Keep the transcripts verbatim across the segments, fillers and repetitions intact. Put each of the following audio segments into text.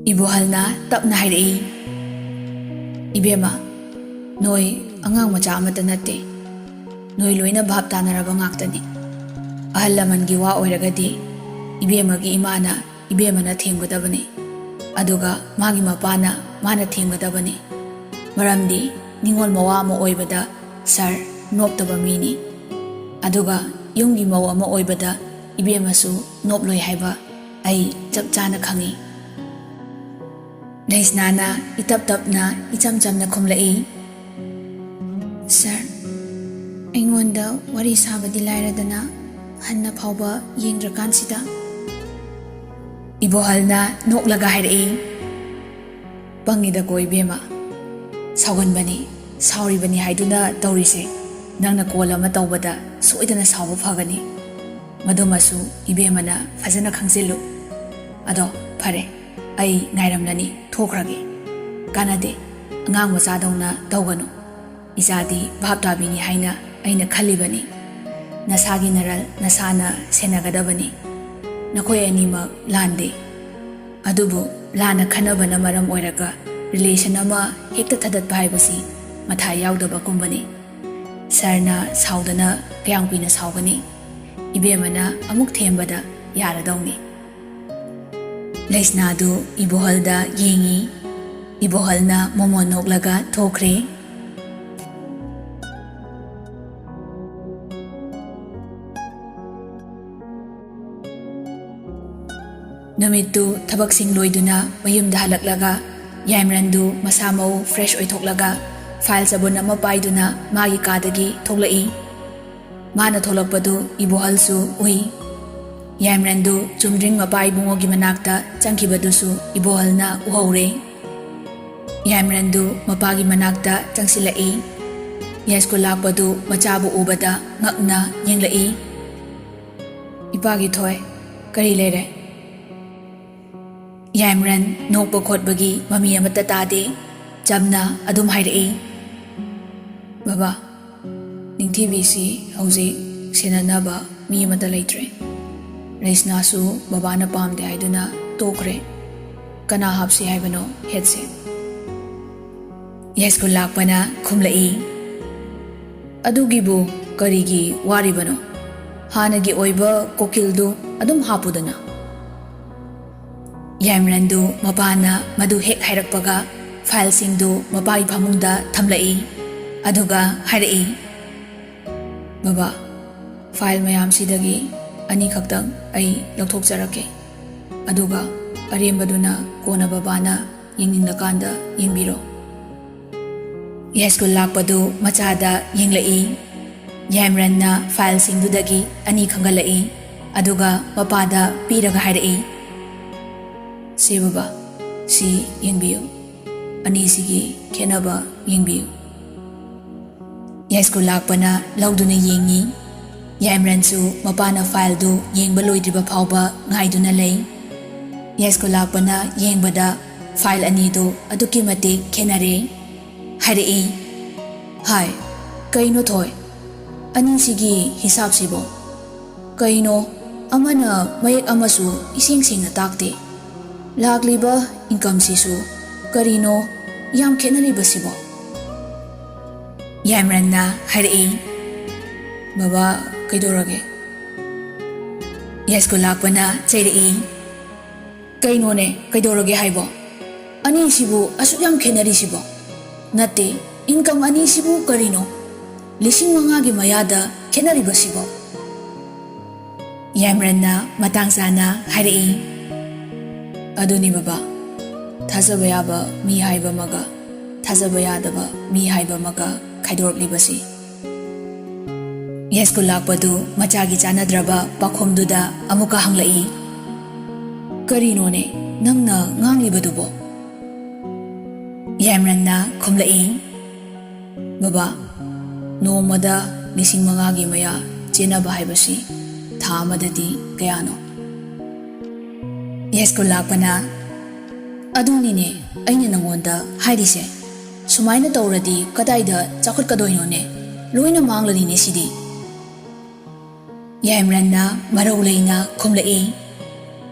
ꯏꯕꯣꯍꯜꯅ ꯇꯞꯅ ꯍꯥꯏꯔꯛꯏ, "ꯏꯕꯦꯝꯃ, ꯅꯣꯏ ꯑꯉꯥꯡ ꯃꯆꯥ ꯑꯃꯠꯇ ꯅꯠꯇꯦ꯫ ꯅꯣꯏ ꯂꯣꯏꯅ ꯚꯥꯞ ꯇꯥꯅꯔꯕ ꯉꯥꯛꯇꯅꯤ꯫ ꯑꯍꯜ ꯂꯃꯟꯒꯤ ꯋꯥ ꯑꯣꯏꯔꯒꯗꯤ ꯏꯕꯦꯝꯃꯒꯤ ꯏꯃꯥꯅ ꯏꯕꯦꯝꯃꯅ ꯊꯦꯝꯒꯗꯕꯅꯤ, ꯑꯗꯨꯒ ꯃꯥꯒꯤ ꯃꯄꯥꯅ ꯃꯥꯅ ꯊꯦꯝꯒꯗꯕꯅꯤ꯫ ꯃꯔꯝꯗꯤ ꯅꯤꯡꯉꯣꯜ ꯃꯋꯥ ꯑꯃ ꯑꯣꯏꯕꯗ ꯁꯥꯔ ꯅꯣꯞꯇꯕ ꯃꯤꯅꯤ꯫ ꯑꯗꯨꯒ ꯌꯨꯝꯒꯤ ꯃꯧ ꯑꯃ ꯑꯣꯏꯕꯗ ꯏꯕꯦꯝꯃꯁꯨ ꯅꯣꯞꯂꯣꯏ ꯍꯥꯏꯕ ꯑꯩ ꯆꯞ ꯆꯥꯅ ꯈꯪꯏ꯫" ꯂꯩꯁꯅꯥꯅ ꯏꯇꯞ ꯇꯞꯅ ꯏꯆꯝ ꯆꯝꯅ ꯈꯨꯝꯂꯛꯏ, "ꯁꯥꯔ, ꯑꯩꯉꯣꯟꯗ ꯋꯥꯔꯤ ꯁꯥꯕꯗꯤ ꯂꯥꯏꯔꯗꯅ ꯍꯟꯅ ꯐꯥꯎꯕ ꯌꯦꯡꯗ꯭ꯔꯀꯥꯟꯁꯤꯗ?" ꯏꯕꯣꯍꯜꯅ ꯅꯣꯛꯂꯒ ꯍꯥꯏꯔꯛꯏ, "ꯄꯪꯉꯤꯗꯀꯣ ꯏꯕꯦꯝꯃ, ꯁꯥꯎꯒꯟꯕꯅꯤ, ꯁꯥꯎꯔꯤꯕꯅꯤ ꯍꯥꯏꯗꯨꯅ ꯇꯧꯔꯤꯁꯦ꯫ ꯅꯪꯅ ꯀꯣꯜ ꯑꯃ ꯇꯧꯕꯗ ꯁꯣꯏꯗꯅ ꯁꯥꯎꯕ ꯐꯒꯅꯤ꯫ ꯃꯗꯨꯃꯁꯨ ꯏꯕꯦꯝꯃꯅ ꯐꯖꯅ ꯈꯪꯖꯤꯜꯂꯨ꯫ ꯑꯗꯣ ꯐꯔꯦ, ꯑꯩ ꯉꯥꯏꯔꯝꯂꯅꯤ, ꯊꯣꯛꯈ꯭ꯔꯒꯦ꯫ ꯀꯥꯟꯅꯗꯦ, ꯑꯉꯥꯡ ꯃꯆꯥꯗꯧꯅ ꯇꯧꯒꯅꯨ꯫ ꯏꯆꯥꯗꯤ ꯚꯥꯞ ꯇꯥꯕꯤꯅꯤ ꯍꯥꯏꯅ ꯑꯩꯅ ꯈꯜꯂꯤꯕꯅꯤ꯫ ꯅꯁꯥꯒꯤ ꯅꯔꯜ ꯅꯁꯥꯅ ꯁꯦꯟꯅꯒꯗꯕꯅꯤ꯫ ꯅꯈꯣꯏ ꯑꯅꯤꯃꯛ ꯂꯥꯟꯗꯦ꯫ ꯑꯗꯨꯕꯨ ꯂꯥꯟꯅ ꯈꯟꯅꯕꯅ ꯃꯔꯝ ꯑꯣꯏꯔꯒ ꯔꯤꯂꯦꯁꯟ ꯑꯃ ꯍꯦꯛꯇ ꯊꯗꯠꯄ ꯍꯥꯏꯕꯁꯤ ꯃꯊꯥ ꯌꯥꯎꯗꯕꯒꯨꯝꯕꯅꯤ꯫ ꯁꯥꯔꯅ ꯁꯥꯎꯗꯅ ꯀꯌꯥꯝ ꯀꯨꯏꯅ ꯁꯥꯎꯒꯅꯤ? ꯏꯕꯦꯝꯃꯅ ꯑꯃꯨꯛ ꯊꯦꯝꯕꯗ ꯌꯥꯔꯗꯧꯅꯤ꯫" ꯂꯩꯁꯅꯥꯗꯨ ꯏꯕꯣꯍꯜꯗ ꯌꯦꯡꯏ꯫ ꯏꯕꯣꯍꯜꯅ ꯃꯣꯃꯣꯟ ꯅꯣꯛꯂꯒ ꯊꯣꯛꯈ꯭ꯔꯦ꯫ ꯅꯨꯃꯤꯠꯇꯨ ꯊꯕꯛꯁꯤꯡ ꯂꯣꯏꯗꯨꯅ ꯃꯌꯨꯝꯗ ꯍꯜꯂꯛꯂꯒ ꯌꯥꯏꯃꯔꯟꯗꯨ ꯃꯁꯥ ꯃꯎ ꯐ꯭ꯔꯦꯁ ꯑꯣꯏꯊꯣꯛꯂꯒ ꯐꯥꯏꯜ ꯆꯕꯨꯟ ꯑꯃ ꯄꯥꯏꯗꯨꯅ ꯃꯥꯒꯤ ꯀꯥꯗꯒꯤ ꯊꯣꯛꯂꯛꯏ꯫ ꯃꯥꯅ ꯊꯣꯛꯂꯛꯄꯗꯨ ꯏꯕꯣꯍꯜꯁꯨ ꯎꯏ꯫ ꯌꯥꯏꯃꯔꯟꯗꯨ ꯆꯨꯝꯗ꯭ꯔꯤꯡ ꯃꯄꯥ ꯏꯕꯨꯡꯉꯣꯒꯤ ꯃꯅꯥꯛꯇ ꯆꯪꯈꯤꯕꯗꯨꯁꯨ ꯏꯕꯣꯍꯜꯅ ꯎꯍꯧꯔꯦ꯫ ꯌꯥꯏꯃꯔꯟꯗꯨ ꯃꯄꯥꯒꯤ ꯃꯅꯥꯛꯇ ꯆꯪꯁꯤꯜꯂꯛꯏ꯫ ꯌꯥꯏꯁ꯭ꯀꯨꯜ ꯂꯥꯛꯄꯗꯨ ꯃꯆꯥꯕꯨ ꯎꯕꯗ ꯉꯛꯅ ꯌꯦꯡꯂꯛꯏ꯫ "ꯏꯄꯥꯒꯤ ꯊꯣꯏ, ꯀꯔꯤ ꯂꯩꯔꯦ?" ꯌꯥꯏꯃꯔꯟ ꯅꯣꯛꯄ ꯈꯣꯠꯄꯒꯤ ꯃꯃꯤ ꯑꯃꯠꯇ ꯇꯥꯗꯦ꯫ ꯆꯝꯅ ꯑꯗꯨꯝ ꯍꯥꯏꯔꯛꯏ, "ꯕꯕꯥ, ꯅꯤꯡꯊꯤꯕꯤꯁꯤ ꯍꯧꯖꯤꯛ ꯁꯦꯟꯅꯅꯕ ꯃꯤ ꯑꯃꯠꯇ ꯂꯩꯇ꯭ꯔꯦ꯫ ꯂꯩꯁꯅꯥꯁꯨ ꯕꯕꯥꯅ ꯄꯥꯝꯗꯦ ꯍꯥꯏꯗꯨꯅ ꯇꯣꯛꯈ꯭ꯔꯦ꯫ ꯀꯅꯥ ꯍꯥꯞꯁꯤ ꯍꯥꯏꯕꯅꯣ ꯍꯦꯠꯁꯦ? ꯌꯥꯏꯁ꯭ꯀꯨꯜ ꯂꯥꯛꯄꯅ ꯈꯨꯝꯂꯛꯏ, "ꯑꯗꯨꯒꯤꯕꯨ ꯀꯔꯤꯒꯤ ꯋꯥꯔꯤꯕꯅꯣ? ꯍꯥꯟꯅꯒꯤ ꯑꯣꯏꯕ ꯀꯣꯀꯤꯜꯗꯨ ꯑꯗꯨꯝ ꯍꯥꯞꯄꯨꯗꯅ꯫" ꯌꯥꯏꯃꯔꯟꯗꯨ ꯃꯄꯥꯅ ꯃꯗꯨ ꯍꯦꯛ ꯍꯥꯏꯔꯛꯄꯒ ꯐꯥꯏꯜꯁꯤꯡꯗꯨ ꯃꯄꯥꯒꯤ ꯐꯃꯨꯡꯗ ꯊꯝꯂꯛꯏ꯫ ꯑꯗꯨꯒ ꯍꯥꯏꯔꯛꯏ, "ꯕꯕꯥ, ꯐꯥꯏꯜ ꯃꯌꯥꯝꯁꯤꯗꯒꯤ ꯑꯅꯤꯈꯛꯇꯪ ꯑꯩ ꯂꯧꯊꯣꯛꯆꯔꯛꯀꯦ꯫ ꯑꯗꯨꯒ ꯑꯔꯦꯝꯕꯗꯨꯅ ꯀꯣꯟꯅ ꯕꯕꯥꯅ ꯌꯦꯡꯅꯤꯡꯂꯀꯥꯟꯗ ꯌꯦꯡꯕꯤꯔꯣ꯫" ꯌꯥꯏꯁ꯭ꯀꯨꯜ ꯂꯥꯛꯄꯗꯨ ꯃꯆꯥꯗ ꯌꯦꯡꯂꯛꯏ꯫ ꯌꯥꯏꯃꯔꯟꯅ ꯐꯥꯏꯜꯁꯤꯡꯗꯨꯗꯒꯤ ꯑꯅꯤ ꯈꯪꯒꯠꯂꯛꯏ꯫ ꯑꯗꯨꯒ ꯃꯄꯥꯗ ꯄꯤꯔꯒ ꯍꯥꯏꯔꯛꯏ, "ꯁꯦ ꯕꯕꯥ, ꯁꯤ ꯌꯦꯡꯕꯤꯌꯨ꯫ ꯑꯅꯤꯁꯤꯒꯤ ꯈꯦꯠꯅꯕ ꯌꯦꯡꯕꯤꯌꯨ꯫" ꯌꯥꯏꯁ꯭ꯀꯨꯜ ꯂꯥꯛꯄꯅ ꯂꯧꯗꯨꯅ ꯌꯦꯡꯉꯤ꯫ ꯌꯥꯏꯃꯔꯟꯁꯨ ꯃꯄꯥꯅ ꯐꯥꯏꯜꯗꯨ ꯌꯦꯡꯕ ꯂꯣꯏꯗ꯭ꯔꯤꯕ ꯐꯥꯎꯕ ꯉꯥꯏꯗꯨꯅ ꯂꯩ꯫ ꯌꯥꯏꯁ꯭ꯀꯨꯜ ꯂꯥꯛꯄꯅ ꯌꯦꯡꯕꯗ ꯐꯥꯏꯜ ꯑꯅꯤꯗꯨ ꯑꯗꯨꯛꯀꯤ ꯃꯇꯤꯛ ꯈꯦꯠꯅꯔꯦ꯫ ꯍꯥꯏꯔꯛꯏ, "ꯍꯥꯏ, ꯀꯩꯅꯣ ꯊꯣꯏ? ꯑꯅꯤꯁꯤꯒꯤ ꯍꯤꯁꯥꯞꯁꯤꯕꯣ? ꯀꯩꯅꯣ, ꯑꯃꯅ ꯃꯌꯦꯛ ꯑꯃꯁꯨ ꯏꯁꯦꯡ ꯁꯦꯡꯅ ꯇꯥꯛꯇꯦ꯫ ꯂꯥꯛꯂꯤꯕ ꯏꯟꯀꯝꯁꯤꯁꯨ ꯀꯔꯤꯅꯣ ꯌꯥꯝ ꯈꯦꯠꯅꯔꯤꯕꯁꯤꯕꯣ?" ꯌꯥꯏꯃꯔꯟꯅ ꯍꯥꯏꯔꯛꯏ, "ꯕꯕꯥ, ꯀꯩꯗꯧꯔꯒꯦ?" ꯌꯥꯏꯁ꯭ꯀꯨꯜ ꯂꯥꯛꯄꯅ ꯆꯩꯔꯛꯏ, "ꯀꯩꯅꯣꯅꯦ, ꯀꯩꯗꯧꯔꯒꯦ ꯍꯥꯏꯕꯣ? ꯑꯅꯤꯁꯤꯕꯨ ꯑꯁꯨꯛ ꯌꯥꯝ ꯈꯦꯠꯅꯔꯤꯁꯤꯕꯣ? ꯅꯠꯇꯦ, ꯏꯟꯀꯝ ꯑꯅꯤꯁꯤꯕꯨ ꯀꯔꯤꯅꯣ? ꯂꯤꯁꯤꯡ ꯃꯉꯥꯒꯤ ꯃꯌꯥꯗ ꯈꯦꯠꯅꯔꯤꯕꯁꯤꯕꯣ?" ꯌꯥꯏꯃꯔꯟꯅ ꯃꯇꯥꯡ ꯆꯥꯅ ꯍꯥꯏꯔꯛꯏ, "ꯑꯗꯨꯅꯤ ꯕꯕꯥ, ꯊꯥꯖꯕ ꯌꯥꯕ ꯃꯤ ꯍꯥꯏꯕ ꯑꯃꯒ ꯊꯥꯖꯕ ꯌꯥꯗꯕ ꯃꯤ ꯍꯥꯏꯕ ꯑꯃꯒ ꯈꯥꯏꯗꯣꯔꯛꯂꯤꯕꯁꯤ꯫" ꯌꯥꯏꯁ꯭ꯀꯨꯜ ꯂꯥꯛꯄꯗꯨ ꯃꯆꯥꯒꯤ ꯆꯥꯟꯅꯗ꯭ꯔꯕ ꯄꯥꯈꯨꯝꯗꯨꯗ ꯑꯃꯨꯛꯀ ꯍꯪꯂꯛꯏ, "ꯀꯔꯤꯅꯣꯅꯦ ꯅꯪꯅ ꯉꯥꯡꯂꯤꯕꯗꯨꯕꯣ?" ꯌꯥꯏꯃꯔꯟꯅ ꯈꯨꯝꯂꯛꯏ, "ꯕꯕꯥ, ꯅꯣꯡꯃꯗ ꯂꯤꯁꯤꯡ ꯃꯉꯥꯒꯤ ꯃꯌꯥ ꯆꯦꯟꯅꯕ ꯍꯥꯏꯕꯁꯤ ꯊꯥ ꯑꯃꯗꯗꯤ ꯀꯌꯥꯅꯣ?" ꯌꯥꯏꯁ꯭ꯀꯨꯜ ꯂꯥꯛꯄꯅ, "ꯑꯗꯨꯅꯤꯅꯦ ꯑꯩꯅ ꯅꯉꯣꯟꯗ ꯍꯥꯏꯔꯤꯁꯦ꯫ ꯁꯨꯃꯥꯏꯅ ꯇꯧꯔꯗꯤ ꯀꯗꯥꯏꯗ ꯆꯥꯎꯈꯠꯀꯗꯣꯏꯅꯣꯅꯦ? ꯂꯣꯏꯅ ꯃꯥꯡꯂꯅꯤꯅꯦ ꯁꯤꯗꯤ꯫" ꯌꯥꯏꯃꯔꯟꯅ ꯃꯔꯧ ꯂꯩꯅ ꯈꯨꯝꯂꯛꯏ,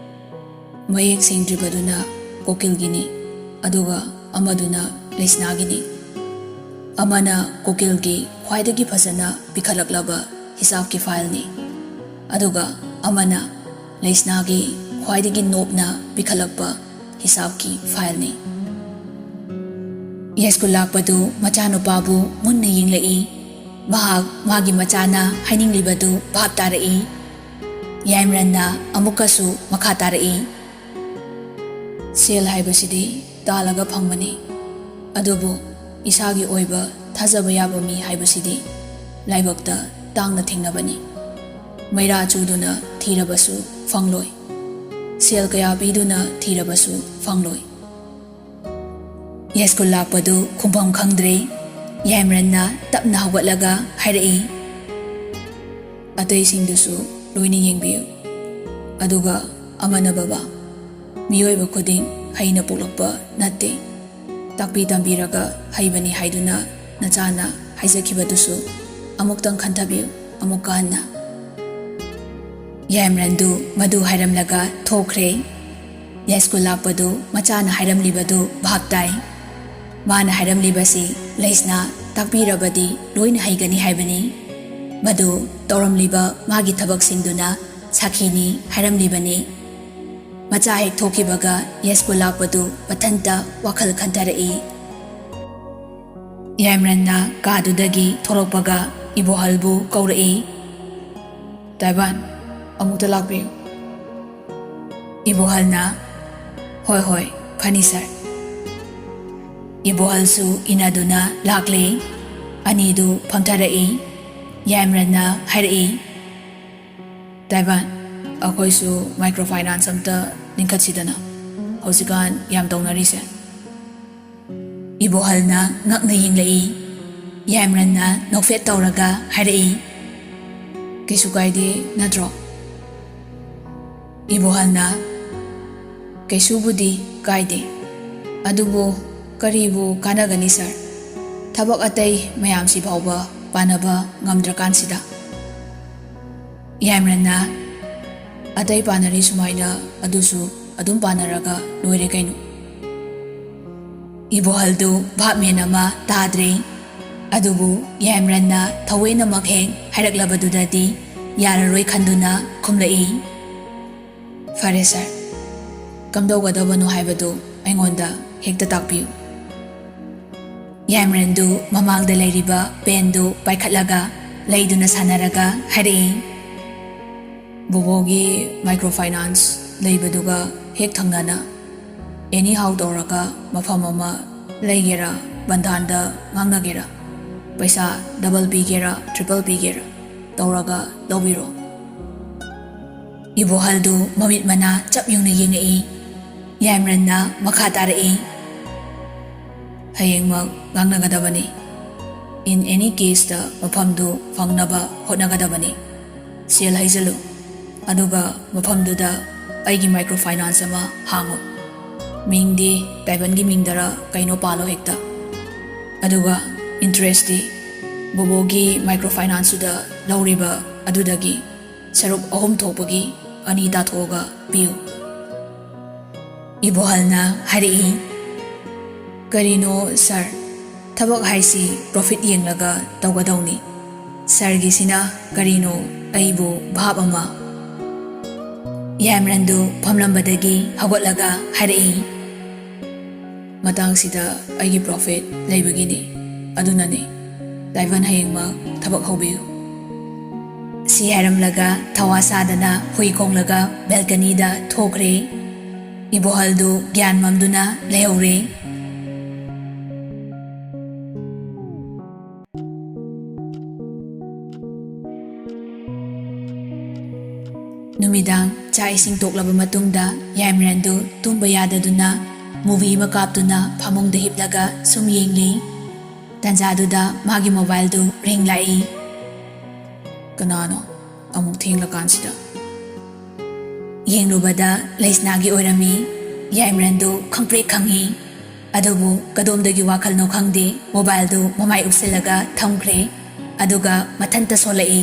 "ꯃꯌꯦꯛ ꯁꯦꯡꯗ꯭ꯔꯤꯕꯗꯨꯅ ꯀꯣꯀꯤꯜꯒꯤꯅꯤ, ꯑꯗꯨꯒ ꯑꯃꯗꯨꯅ ꯂꯩꯁꯅꯥꯒꯤꯅꯤ꯫ ꯑꯃꯅ ꯀꯣꯀꯤꯜꯒꯤ ꯈ꯭ꯋꯥꯏꯗꯒꯤ ꯐꯖꯅ ꯄꯤꯈꯠꯂꯛꯂꯕ ꯍꯤꯁꯥꯕꯀꯤ ꯐꯥꯏꯜꯅꯤ, ꯑꯗꯨꯒ ꯑꯃꯅ ꯂꯩꯁꯅꯥꯒꯤ ꯈ꯭ꯋꯥꯏꯗꯒꯤ ꯅꯣꯞꯅ ꯄꯤꯈꯠꯂꯛꯄ ꯍꯤꯁꯥꯕꯀꯤ ꯐꯥꯏꯜꯅꯤ꯫ ꯌꯥꯏꯁ꯭ꯀꯨꯜ ꯂꯥꯛꯄꯗꯨ ꯃꯆꯥꯅꯨꯄꯥꯕꯨ ꯃꯨꯟꯅ ꯌꯦꯡꯂꯛꯏ꯫ ꯃꯍꯥꯛ ꯃꯥꯒꯤ ꯃꯆꯥꯅ ꯍꯥꯏꯅꯤꯡꯂꯤꯕꯗꯨ ꯚꯥꯞ ꯇꯥꯔꯛꯏ꯫ ꯌꯥꯏꯃꯔꯟꯅ ꯑꯃꯨꯛꯀꯁꯨ ꯃꯈꯥ ꯇꯥꯔꯛꯏ, "ꯁꯦꯜ ꯍꯥꯏꯕꯁꯤꯗꯤ ꯇꯥꯜꯂꯒ ꯐꯪꯕꯅꯤ, ꯑꯗꯨꯕꯨ ꯏꯁꯥꯒꯤ ꯑꯣꯏꯕ ꯊꯥꯖꯕ ꯌꯥꯕ ꯃꯤ ꯍꯥꯏꯕꯁꯤꯗꯤ ꯂꯥꯏꯕꯛꯇ ꯇꯥꯡꯅ ꯊꯦꯡꯅꯕꯅꯤ꯫ ꯃꯩꯔꯥ ꯆꯨꯗꯨꯅ ꯊꯤꯔꯕꯁꯨ ꯐꯪꯂꯣꯏ, ꯁꯦꯜ ꯀꯌꯥ ꯄꯤꯗꯨꯅ ꯊꯤꯔꯕꯁꯨ ꯐꯪꯂꯣꯏ꯫" ꯌꯥꯏꯁ꯭ꯀꯨꯜ ꯂꯥꯛꯄꯗꯨ ꯈꯨꯝꯐꯝ ꯈꯪꯗ꯭ꯔꯦ꯫ ꯌꯥꯏꯃꯔꯟꯅ ꯇꯞꯅ ꯍꯧꯒꯠꯂꯒ ꯍꯥꯏꯔꯛꯏ, "ꯑꯇꯩꯁꯤꯡꯗꯨꯁꯨ ꯂꯣꯏꯅ ꯌꯦꯡꯕꯤꯌꯨ꯫ ꯑꯗꯨꯒ ꯑꯃꯅ, ꯕꯕꯥ, ꯃꯤꯑꯣꯏꯕ ꯈꯨꯗꯤꯡ ꯍꯩꯅ ꯄꯣꯛꯂꯛꯄ ꯅꯠꯇꯦ꯫ ꯇꯥꯛꯄꯤ ꯇꯝꯕꯤꯔꯒ ꯍꯩꯕꯅꯤ ꯍꯥꯏꯗꯨꯅ ꯅꯆꯥꯅ ꯍꯥꯏꯖꯈꯤꯕꯗꯨꯁꯨ ꯑꯃꯨꯛꯇꯪ ꯈꯟꯊꯕꯤꯌꯨ, ꯑꯃꯨꯛꯀ ꯍꯟꯅ꯫" ꯌꯥꯏꯃꯔꯟꯗꯨ ꯃꯗꯨ ꯍꯥꯏꯔꯝꯂꯒ ꯊꯣꯛꯈ꯭ꯔꯦ꯫ ꯌꯥꯏꯁ꯭ꯀꯨꯜ ꯂꯥꯛꯄꯗꯨ ꯃꯆꯥꯅ ꯍꯥꯏꯔꯝꯂꯤꯕꯗꯨ ꯚꯥꯞ ꯇꯥꯏ꯫ ꯃꯥꯅ ꯍꯥꯏꯔꯝꯂꯤꯕꯁꯤ ꯂꯩꯁꯅꯥ ꯇꯥꯛꯄꯤꯔꯕꯗꯤ ꯂꯣꯏꯅ ꯍꯩꯒꯅꯤ ꯍꯥꯏꯕꯅꯤ꯫ ꯃꯗꯨ ꯇꯧꯔꯝꯂꯤꯕ ꯃꯥꯒꯤ ꯊꯕꯛꯁꯤꯡꯗꯨꯅ ꯁꯥꯈꯤꯅꯤ ꯍꯥꯏꯔꯝꯂꯤꯕꯅꯤ꯫ ꯃꯆꯥ ꯍꯦꯛ ꯊꯣꯛꯈꯤꯕꯒ ꯌꯥꯏꯁ꯭ꯀꯨꯜ ꯂꯥꯛꯄꯗꯨ ꯃꯊꯟꯇ ꯋꯥꯈꯜ ꯈꯟꯊꯔꯛꯏ꯫ ꯌꯥꯏꯃꯔꯟꯅ ꯀꯥꯗꯨꯗꯒꯤ ꯊꯣꯛꯂꯛꯄꯒ ꯏꯕꯣꯍꯜꯕꯨ ꯀꯧꯔꯛꯏ꯫ "ꯇꯥꯏꯕꯥꯟ, ꯑꯃꯨꯛꯇ ꯂꯥꯛꯄꯤꯌꯨ꯫" ꯏꯕꯣꯍꯜꯅ, "ꯍꯣꯏ, ꯍꯣꯏ, ꯐꯅꯤ ꯁꯥꯔ꯫" ꯏꯕꯣꯍꯜꯁꯨ ꯏꯟꯅꯗꯨꯅ ꯂꯥꯛꯂꯦ꯫ ꯑꯅꯤꯗꯨ ꯐꯝꯊꯔꯛꯏ꯫ ꯌꯥꯏꯃꯔꯟꯅ ꯍꯥꯏꯔꯛꯏ, "ꯇꯥꯏꯕꯥꯟ, ꯑꯩꯈꯣꯏꯁꯨ ꯃꯥꯏꯀ꯭ꯔꯣ ꯐꯥꯏꯅꯥꯟꯁ ꯑꯝꯇ ꯂꯤꯡꯈꯠꯁꯤꯗꯅ꯫ ꯍꯧꯖꯤꯛꯀꯥꯟ ꯌꯥꯝ ꯇꯧꯅꯔꯤꯁꯦ꯫" ꯏꯕꯣꯍꯜꯅ ꯉꯛꯅ ꯌꯦꯡꯂꯛꯏ꯫ ꯌꯥꯏꯃꯔꯟꯅ ꯅꯣꯛꯐꯦꯠ ꯇꯧꯔꯒ ꯍꯥꯏꯔꯛꯏ, "ꯀꯩꯁꯨ ꯀꯥꯏꯗꯦ ꯅꯠꯇ꯭ꯔꯣ?" ꯏꯕꯣꯍꯜꯅ, "ꯀꯩꯁꯨꯕꯨꯗꯤ ꯀꯥꯏꯗꯦ, ꯑꯗꯨꯕꯨ ꯀꯔꯤꯕꯨ ꯀꯥꯟꯅꯒꯅꯤ ꯁꯥꯔ? ꯊꯕꯛ ꯑꯇꯩ ꯃꯌꯥꯝꯁꯤ ꯐꯥꯎꯕ ꯄꯥꯟꯅꯕ ꯉꯝꯗ꯭ꯔꯀꯥꯟꯁꯤꯗ꯫" ꯌꯥꯏꯃꯔꯟꯅ, "ꯑꯇꯩ ꯄꯥꯟꯅꯔꯤ ꯁꯨꯃꯥꯏꯅ ꯑꯗꯨꯁꯨ ꯑꯗꯨꯝ ꯄꯥꯟꯅꯔꯒ ꯂꯣꯏꯔꯦ ꯀꯩꯅꯣ꯫ ꯏꯕꯣꯍꯜꯗꯨ ꯚꯥꯞ ꯃꯦꯟ ꯑꯃ ꯇꯥꯗ꯭ꯔꯦ꯫ ꯑꯗꯨꯕꯨ ꯌꯥꯏꯃꯔꯟꯅ ꯊꯧꯋꯦꯅꯃꯛ ꯍꯦꯛ ꯍꯥꯏꯔꯛꯂꯕꯗꯨꯗꯗꯤ ꯌꯥꯔꯔꯣꯏ ꯈꯟꯗꯨꯅ ꯈꯨꯝꯂꯛꯏ, "ꯐꯔꯦ ꯁꯥꯔ, ꯀꯝꯗꯧꯒꯗꯕꯅꯣ ꯍꯥꯏꯕꯗꯨ ꯑꯩꯉꯣꯟꯗ ꯍꯦꯛꯇ ꯇꯥꯛꯄꯤꯌꯨ"꯫ ꯌꯥꯏꯃꯔꯟꯗꯨ ꯃꯃꯥꯡꯗ ꯂꯩꯔꯤꯕ ꯄꯦꯟꯗꯨ ꯄꯥꯏꯈꯠꯂꯒ ꯂꯩꯗꯨꯅ ꯁꯥꯟꯅꯔꯒ ꯍꯥꯏꯔꯛꯏ, "ꯕꯣꯕꯣꯒꯤ ꯃꯥꯏꯀ꯭ꯔꯣ ꯐꯥꯏꯅꯥꯟꯁ ꯂꯩꯕꯗꯨꯒ ꯍꯦꯛ ꯊꯪꯅꯅ ꯑꯦꯅꯤ ꯍꯥꯎ ꯇꯧꯔꯒ ꯃꯐꯝ ꯑꯃ ꯂꯩꯒꯦꯔꯥ, ꯕꯟꯙꯥꯟꯗ ꯉꯥꯡꯅꯒꯦꯔꯥ, ꯄꯩꯁꯥ ꯗꯕꯜ ꯄꯤꯒꯦꯔꯥ, ꯇ꯭ꯔꯤꯄꯜ ꯄꯤꯒꯦꯔꯥ ꯇꯧꯔꯒ ꯂꯧꯕꯤꯔꯣ"꯫ ꯏꯕꯣꯍꯜꯗꯨ ꯃꯃꯤꯠ ꯃꯅꯥ ꯆꯞ ꯌꯨꯡꯅ ꯌꯦꯡꯉꯛꯏ꯫ ꯌꯥꯏꯃꯔꯟꯅ ꯃꯈꯥ ꯇꯥꯔꯛꯏ, "ꯍꯌꯦꯡꯃꯛ ꯉꯥꯡꯅꯒꯗꯕꯅꯤ꯫ In any caseꯇ ꯃꯐꯝꯗꯨ ꯐꯪꯅꯕ ꯍꯣꯠꯅꯒꯗꯕꯅꯤ꯫ ꯁꯦꯜ ꯍꯩꯖꯜꯂꯨ, ꯑꯗꯨꯒ ꯃꯐꯝꯗꯨꯗ ꯑꯩꯒꯤ ꯃꯥꯏꯀ꯭ꯔꯣ ꯐꯥꯏꯅꯥꯟꯁ ꯑꯃ ꯍꯥꯡꯉꯨ꯫ ꯃꯤꯡꯗꯤ ꯇꯥꯏꯕꯟꯒꯤ ꯃꯤꯡꯗꯔ ꯀꯩꯅꯣ ꯄꯥꯜꯂꯣ ꯍꯦꯛꯇ꯫ ꯑꯗꯨꯒ ꯏꯟꯇꯔꯦꯁꯇꯤ ꯕꯣꯕꯣꯒꯤ ꯃꯥꯏꯀ꯭ꯔꯣ ꯐꯥꯏꯅꯥꯟꯁꯇꯨꯗ ꯂꯧꯔꯤꯕ ꯑꯗꯨꯗꯒꯤ ꯁꯔꯨꯛ ꯑꯍꯨꯝ ꯊꯣꯛꯄꯒꯤ ꯑꯅꯤ ꯇꯥꯊꯣꯛꯑꯒ ꯄꯤꯌꯨ"꯫ ꯏꯕꯣꯍꯜꯅ ꯍꯥꯏꯔꯛꯏ, "ꯀꯔꯤꯅꯣ ꯁꯥꯔ, ꯊꯕꯛ ꯍꯥꯏꯁꯤ ꯄ꯭ꯔꯣꯐꯤꯠ ꯌꯦꯡꯂꯒ ꯇꯧꯒꯗꯧꯅꯤ꯫ ꯁꯥꯔꯒꯤꯁꯤꯅ ꯀꯔꯤꯅꯣ ꯑꯩꯕꯨ ꯚꯥꯞ ꯑꯃ"꯫ ꯌꯥꯏꯃꯔꯟꯗꯨ ꯐꯝꯂꯝꯕꯗꯒꯤ ꯍꯧꯒꯠꯂꯒ ꯍꯥꯏꯔꯛꯏ, "ꯃꯇꯥꯡꯁꯤꯗ ꯑꯩꯒꯤ ꯄ꯭ꯔꯣꯐꯤꯠ ꯂꯩꯕꯒꯤꯅꯤ꯫ ꯑꯗꯨꯅꯅꯤ꯫ ꯇꯥꯏꯕꯟ, ꯍꯌꯦꯡꯃꯛ ꯊꯕꯛ ꯍꯧꯕꯤꯌꯨ"꯫ ꯁꯤ ꯍꯥꯏꯔꯝꯂꯒ ꯊꯋꯥ ꯁꯥꯗꯅ ꯍꯨꯏ ꯈꯣꯡꯂꯒ ꯕꯦꯜꯀꯅꯤꯗ ꯊꯣꯛꯈ꯭ꯔꯦ꯫ ꯏꯕꯣꯍꯜꯗꯨ ꯒ꯭ꯌꯥꯟ ꯃꯝꯗꯨꯅ ꯂꯩꯍꯧꯔꯦ꯫ ꯅꯨꯃꯤꯗꯥꯡ ꯆꯥꯛ ꯏꯁꯤꯡ ꯇꯣꯛꯂꯕ ꯃꯇꯨꯡꯗ ꯌꯥꯏꯃꯔꯟꯗꯨ ꯇꯨꯝꯕ ꯌꯥꯗꯗꯨꯅ ꯃꯨꯚꯤ ꯑꯃ ꯀꯥꯞꯇꯨꯅ ꯐꯃꯨꯡꯗ ꯍꯤꯞꯂꯒ ꯁꯨꯝ ꯌꯦꯡꯂꯤ꯫ ꯇꯟꯖꯥꯗꯨꯗ ꯃꯥꯒꯤ ꯃꯣꯕꯥꯏꯜꯗꯨ ꯔꯤꯡ ꯂꯥꯛꯏ꯫ "ꯀꯅꯥꯅꯣ ꯑꯃꯨꯛ ꯊꯦꯡꯂꯀꯥꯟꯁꯤꯗ?" ꯌꯦꯡꯂꯨꯕꯗ ꯂꯩꯁꯅꯥꯒꯤ ꯑꯣꯏꯔꯝꯃꯤ꯫ ꯌꯥꯏꯃꯔꯟꯗꯨ ꯈꯪꯄ꯭ꯔꯦꯛ ꯈꯪꯉꯤ꯫ ꯑꯗꯨꯕꯨ ꯀꯗꯣꯝꯗꯒꯤ ꯋꯥꯈꯜꯅꯣ ꯈꯪꯗꯦ, ꯃꯣꯕꯥꯏꯜꯗꯨ ꯃꯃꯥꯏ ꯎꯞꯁꯤꯜꯂꯒ ꯊꯝꯈ꯭ꯔꯦ꯫ ꯑꯗꯨꯒ ꯃꯊꯟꯇ ꯁꯣꯜꯂꯛꯏ꯫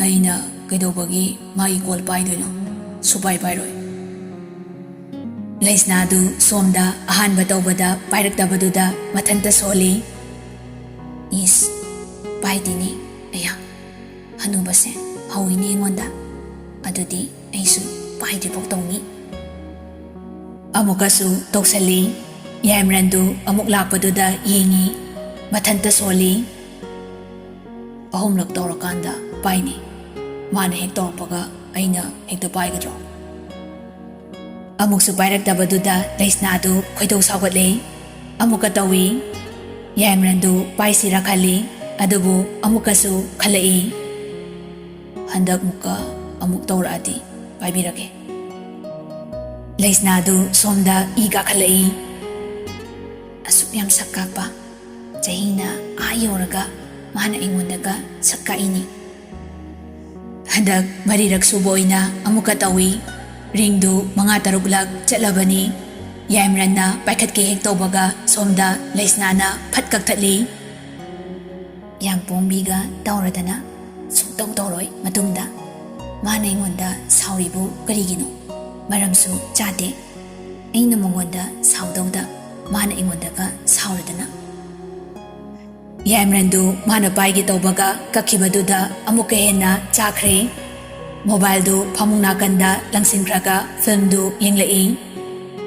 "ꯑꯩꯅ ꯀꯩꯗꯧꯕꯒꯤ ꯃꯥꯒꯤ ꯀꯣꯜ ꯄꯥꯏꯗꯣꯏꯅꯣ? ꯁꯨꯄꯥꯏ ꯄꯥꯏꯔꯣꯏ"꯫ ꯂꯩꯁꯅꯥꯗꯨ ꯁꯣꯝꯗ ꯑꯍꯥꯟꯕ ꯇꯧꯕꯗ ꯄꯥꯏꯔꯛꯇꯕꯗꯨꯗ ꯃꯊꯟꯇ ꯁꯣꯜꯂꯤ꯫ "ꯏꯁ, ꯄꯥꯏꯗꯦꯅꯦ꯫ ꯑꯌꯥ, ꯍꯅꯨꯕꯁꯦ ꯍꯧꯏꯅꯦ ꯑꯩꯉꯣꯟꯗ꯫ ꯑꯗꯨꯗꯤ ꯑꯩꯁꯨ ꯄꯥꯏꯗ꯭ꯔꯤꯐꯥꯎ ꯇꯧꯅꯤ꯫" ꯑꯃꯨꯛꯀꯁꯨ ꯇꯧꯁꯜꯂꯤ꯫ ꯌꯥꯏꯃꯔꯟꯗꯨ ꯑꯃꯨꯛ ꯂꯥꯛꯄꯗꯨꯗ ꯌꯦꯡꯉꯤ꯫ ꯃꯊꯟꯇ ꯁꯣꯜꯂꯤ꯫ "ꯑꯍꯨꯝꯂꯛ ꯇꯧꯔꯀꯥꯟꯗ ꯄꯥꯏꯅꯤ꯫ ꯃꯥꯅ ꯍꯦꯛ ꯇꯧꯔꯛꯄꯒ ꯑꯩꯅ ꯍꯦꯛꯇ ꯄꯥꯏꯒꯗ꯭ꯔꯣ?" ꯑꯃꯨꯛꯁꯨ ꯄꯥꯏꯔꯛꯇꯕꯗꯨꯗ ꯂꯩꯁꯅꯥꯗꯨ ꯈꯣꯏꯗꯧ ꯁꯥꯎꯒꯠꯂꯦ꯫ ꯑꯃꯨꯛꯀ ꯇꯧꯏ꯫ ꯌꯥꯏꯃꯔꯟꯗꯨ ꯄꯥꯏꯁꯤꯔꯥ ꯈꯜꯂꯤ, ꯑꯗꯨꯕꯨ ꯑꯃꯨꯛꯀꯁꯨ ꯈꯜꯂꯛꯏ, "ꯍꯟꯗꯛ ꯃꯨꯛꯀ ꯑꯃꯨꯛ ꯇꯧꯔꯛꯑꯗꯤ ꯄꯥꯏꯕꯤꯔꯒꯦ꯫" ꯂꯩꯁꯅꯥꯗꯨ ꯁꯣꯝꯗ ꯏ ꯀꯥꯈꯠꯂꯛꯏ꯫ "ꯑꯁꯨꯛ ꯌꯥꯝ ꯁꯛ ꯀꯥꯛꯄ, ꯆꯍꯤꯅ ꯑꯥ ꯌꯧꯔꯒ ꯃꯥꯅ ꯑꯩꯉꯣꯟꯗꯒ ꯁꯛ ꯀꯥꯛꯏꯅꯤ꯫" ꯍꯟꯗꯛ ꯃꯔꯤꯔꯛ ꯁꯨꯕ ꯑꯣꯏꯅ ꯑꯃꯨꯛꯀ ꯇꯧꯏ꯫ ꯔꯤꯡꯗꯨ ꯃꯉꯥ ꯇꯔꯨꯛꯂꯛ ꯆꯠꯂꯕꯅꯤ꯫ ꯌꯥꯏꯃꯔꯟꯅ ꯄꯥꯏꯈꯠꯀꯦ ꯍꯦꯛ ꯇꯧꯕꯒ ꯁꯣꯝꯗ ꯂꯩꯁꯅꯥꯅ ꯐꯠ ꯀꯛꯊꯠꯂꯤ꯫ "ꯌꯥꯝ ꯄꯣꯡꯕꯤꯒ ꯇꯧꯔꯗꯅ꯫ ꯁꯨꯡꯇꯧ ꯇꯧꯔꯣꯏ ꯃꯇꯨꯡꯗ꯫ ꯃꯥꯅ ꯑꯩꯉꯣꯟꯗ ꯁꯥꯎꯔꯤꯕꯨ ꯀꯔꯤꯒꯤꯅꯣ? ꯃꯔꯝꯁꯨ ꯆꯥꯗꯦ꯫ ꯑꯩꯅ ꯃꯉꯣꯟꯗ ꯁꯥꯎꯗꯧꯗ ꯃꯥꯅ ꯑꯩꯉꯣꯟꯗꯒ ꯁꯥꯎꯔꯗꯅ꯫" ꯌꯥꯏꯃꯔꯟꯗꯨ ꯃꯥꯅ ꯄꯥꯏꯒꯦ ꯇꯧꯕꯒ ꯀꯛꯈꯤꯕꯗꯨꯗ ꯑꯃꯨꯛꯀ ꯍꯦꯟꯅ ꯆꯥꯈ꯭ꯔꯦ꯫ ꯃꯣꯕꯥꯏꯜꯗꯨ ꯐꯃꯨꯡ ꯅꯥꯀꯟꯗ ꯂꯪꯁꯤꯟꯈ꯭ꯔꯒ ꯐꯤꯜꯝꯗꯨ ꯌꯦꯡꯂꯛꯏ꯫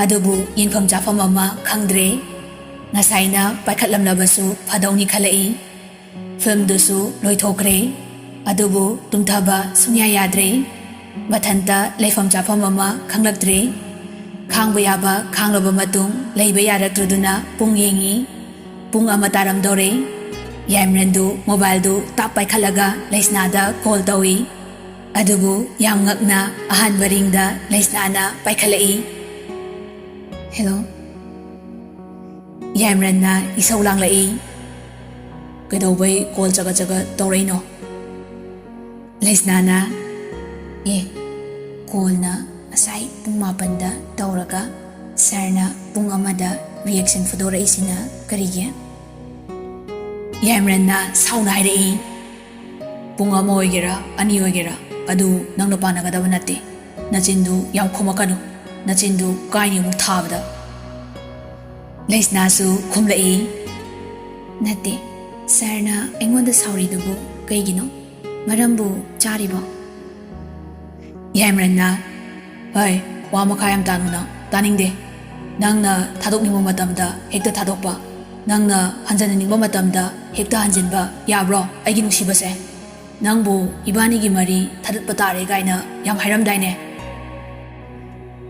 ꯑꯗꯨꯕꯨ ꯌꯦꯡꯐꯝ ꯆꯥꯐꯝ ꯑꯃ ꯈꯪꯗ꯭ꯔꯦ꯫ ꯉꯁꯥꯏꯅ ꯄꯥꯏꯈꯠꯂꯝꯂꯕꯁꯨ ꯐꯗꯧꯅꯤ ꯈꯜꯂꯛꯏ꯫ ꯐꯤꯜꯝꯗꯨꯁꯨ ꯂꯣꯏꯊꯣꯛꯈ꯭ꯔꯦ꯫ ꯑꯗꯨꯕꯨ ꯇꯨꯝꯊꯕ ꯁꯨꯡꯌꯥ ꯌꯥꯗ꯭ꯔꯦ꯫ ꯃꯊꯟꯇ ꯂꯩꯐꯝ ꯆꯥꯐꯝ ꯑꯃ ꯈꯪꯂꯛꯇ꯭ꯔꯦ꯫ ꯈꯥꯡꯕ ꯌꯥꯕ ꯈꯥꯡꯂꯕ ꯃꯇꯨꯡ ꯂꯩꯕ ꯌꯥꯔꯛꯇ꯭ꯔꯗꯨꯅ ꯄꯨꯡ ꯌꯦꯡꯉꯤ꯫ ꯄꯨꯡ ꯑꯃ ꯇꯥꯔꯝꯗꯧꯔꯦ꯫ ꯌꯥꯏꯃꯔꯟꯗꯨ ꯃꯣꯕꯥꯏꯜꯗꯨ ꯇꯥꯞ ꯄꯥꯏꯈꯠꯂꯒ ꯂꯩꯁꯅꯥꯗ ꯀꯣꯜ ꯇꯧꯏ꯫ ꯑꯗꯨꯕꯨ ꯌꯥꯝ ꯉꯛꯅ ꯑꯍꯥꯟꯕ ꯔꯤꯡꯗ ꯂꯩꯁꯅꯥꯅ ꯄꯥꯏꯈꯠꯂꯛꯏ꯫ "ꯍꯦꯜꯂꯣ꯫" ꯌꯥꯏꯃꯔꯟꯅ ꯏꯁꯧ ꯂꯥꯡꯂꯛꯏ꯫ "ꯀꯩꯗꯧꯕꯩ ꯀꯣꯜ ꯆꯒꯠ ꯆꯒꯠ ꯇꯧꯔꯛꯏꯅꯣ?" ꯂꯩꯁꯅꯥꯅ, "ꯑꯦ, ꯀꯣꯜꯅ ꯉꯁꯥꯏ ꯄꯨꯡ ꯃꯥꯄꯟꯗ ꯇꯧꯔꯒ ꯁꯥꯔꯅ ꯄꯨꯡ ꯑꯃꯗ ꯔꯤꯌꯦꯛꯁꯟ ꯐꯨꯗꯣꯔꯛꯏꯁꯤꯅ ꯀꯔꯤꯒꯤ?" ꯌꯥꯏꯃꯔꯟꯅ ꯁꯥꯎꯅ ꯍꯥꯏꯔꯛꯏ꯫ "ꯄꯨꯡ ꯑꯃ ꯑꯣꯏꯒꯦꯔꯥ, ꯑꯅꯤ ꯑꯣꯏꯒꯦꯔꯥ, ꯑꯗꯨ ꯅꯪꯅ ꯄꯥꯟꯅꯒꯗꯕ ꯅꯠꯇꯦ꯫ ꯅꯆꯤꯟꯗꯨ ꯌꯥꯝ ꯈꯨꯝꯃꯛꯀꯅꯨ꯫ ꯅꯆꯤꯟꯗꯨ ꯀꯥꯏꯅꯤ ꯑꯃꯨꯛ ꯊꯥꯕꯗ꯫ ꯂꯩꯁꯅꯥꯁꯨ ꯈꯨꯝꯂꯛꯏ, "ꯅꯠꯇꯦ, ꯁꯥꯔꯅ ꯑꯩꯉꯣꯟꯗ ꯁꯥꯎꯔꯤꯗꯨꯕꯨ ꯀꯩꯒꯤꯅꯣ? ꯃꯔꯝꯕꯨ ꯆꯥꯔꯤꯕꯣ?" ꯌꯥꯏꯃꯔꯟꯅ, "ꯍꯩ, ꯋꯥ ꯃꯈꯥ ꯌꯥꯝ ꯇꯥꯅꯨ ꯅꯪ, ꯇꯥꯅꯤꯡꯗꯦ꯫ ꯅꯪꯅ ꯊꯥꯗꯣꯛꯅꯤꯡꯕ ꯃꯇꯝꯗ ꯍꯦꯛꯇ ꯊꯥꯗꯣꯛꯄ, ꯅꯪꯅ ꯍꯟꯖꯟꯅꯤꯡꯕ ꯃꯇꯝꯗ ꯍꯦꯛꯇ ꯍꯟꯖꯤꯟꯕ ꯌꯥꯕ꯭ꯔꯣ ꯑꯩꯒꯤ ꯅꯨꯡꯁꯤꯕꯁꯦ? ꯅꯪꯕꯨ ꯏꯕꯥꯅꯤꯒꯤ ꯃꯔꯤ ꯊꯥꯗꯠꯄ ꯇꯥꯔꯦ ꯀꯥꯏꯅ ꯌꯥꯝ ꯍꯥꯏꯔꯝꯗꯥꯏꯅꯦ?"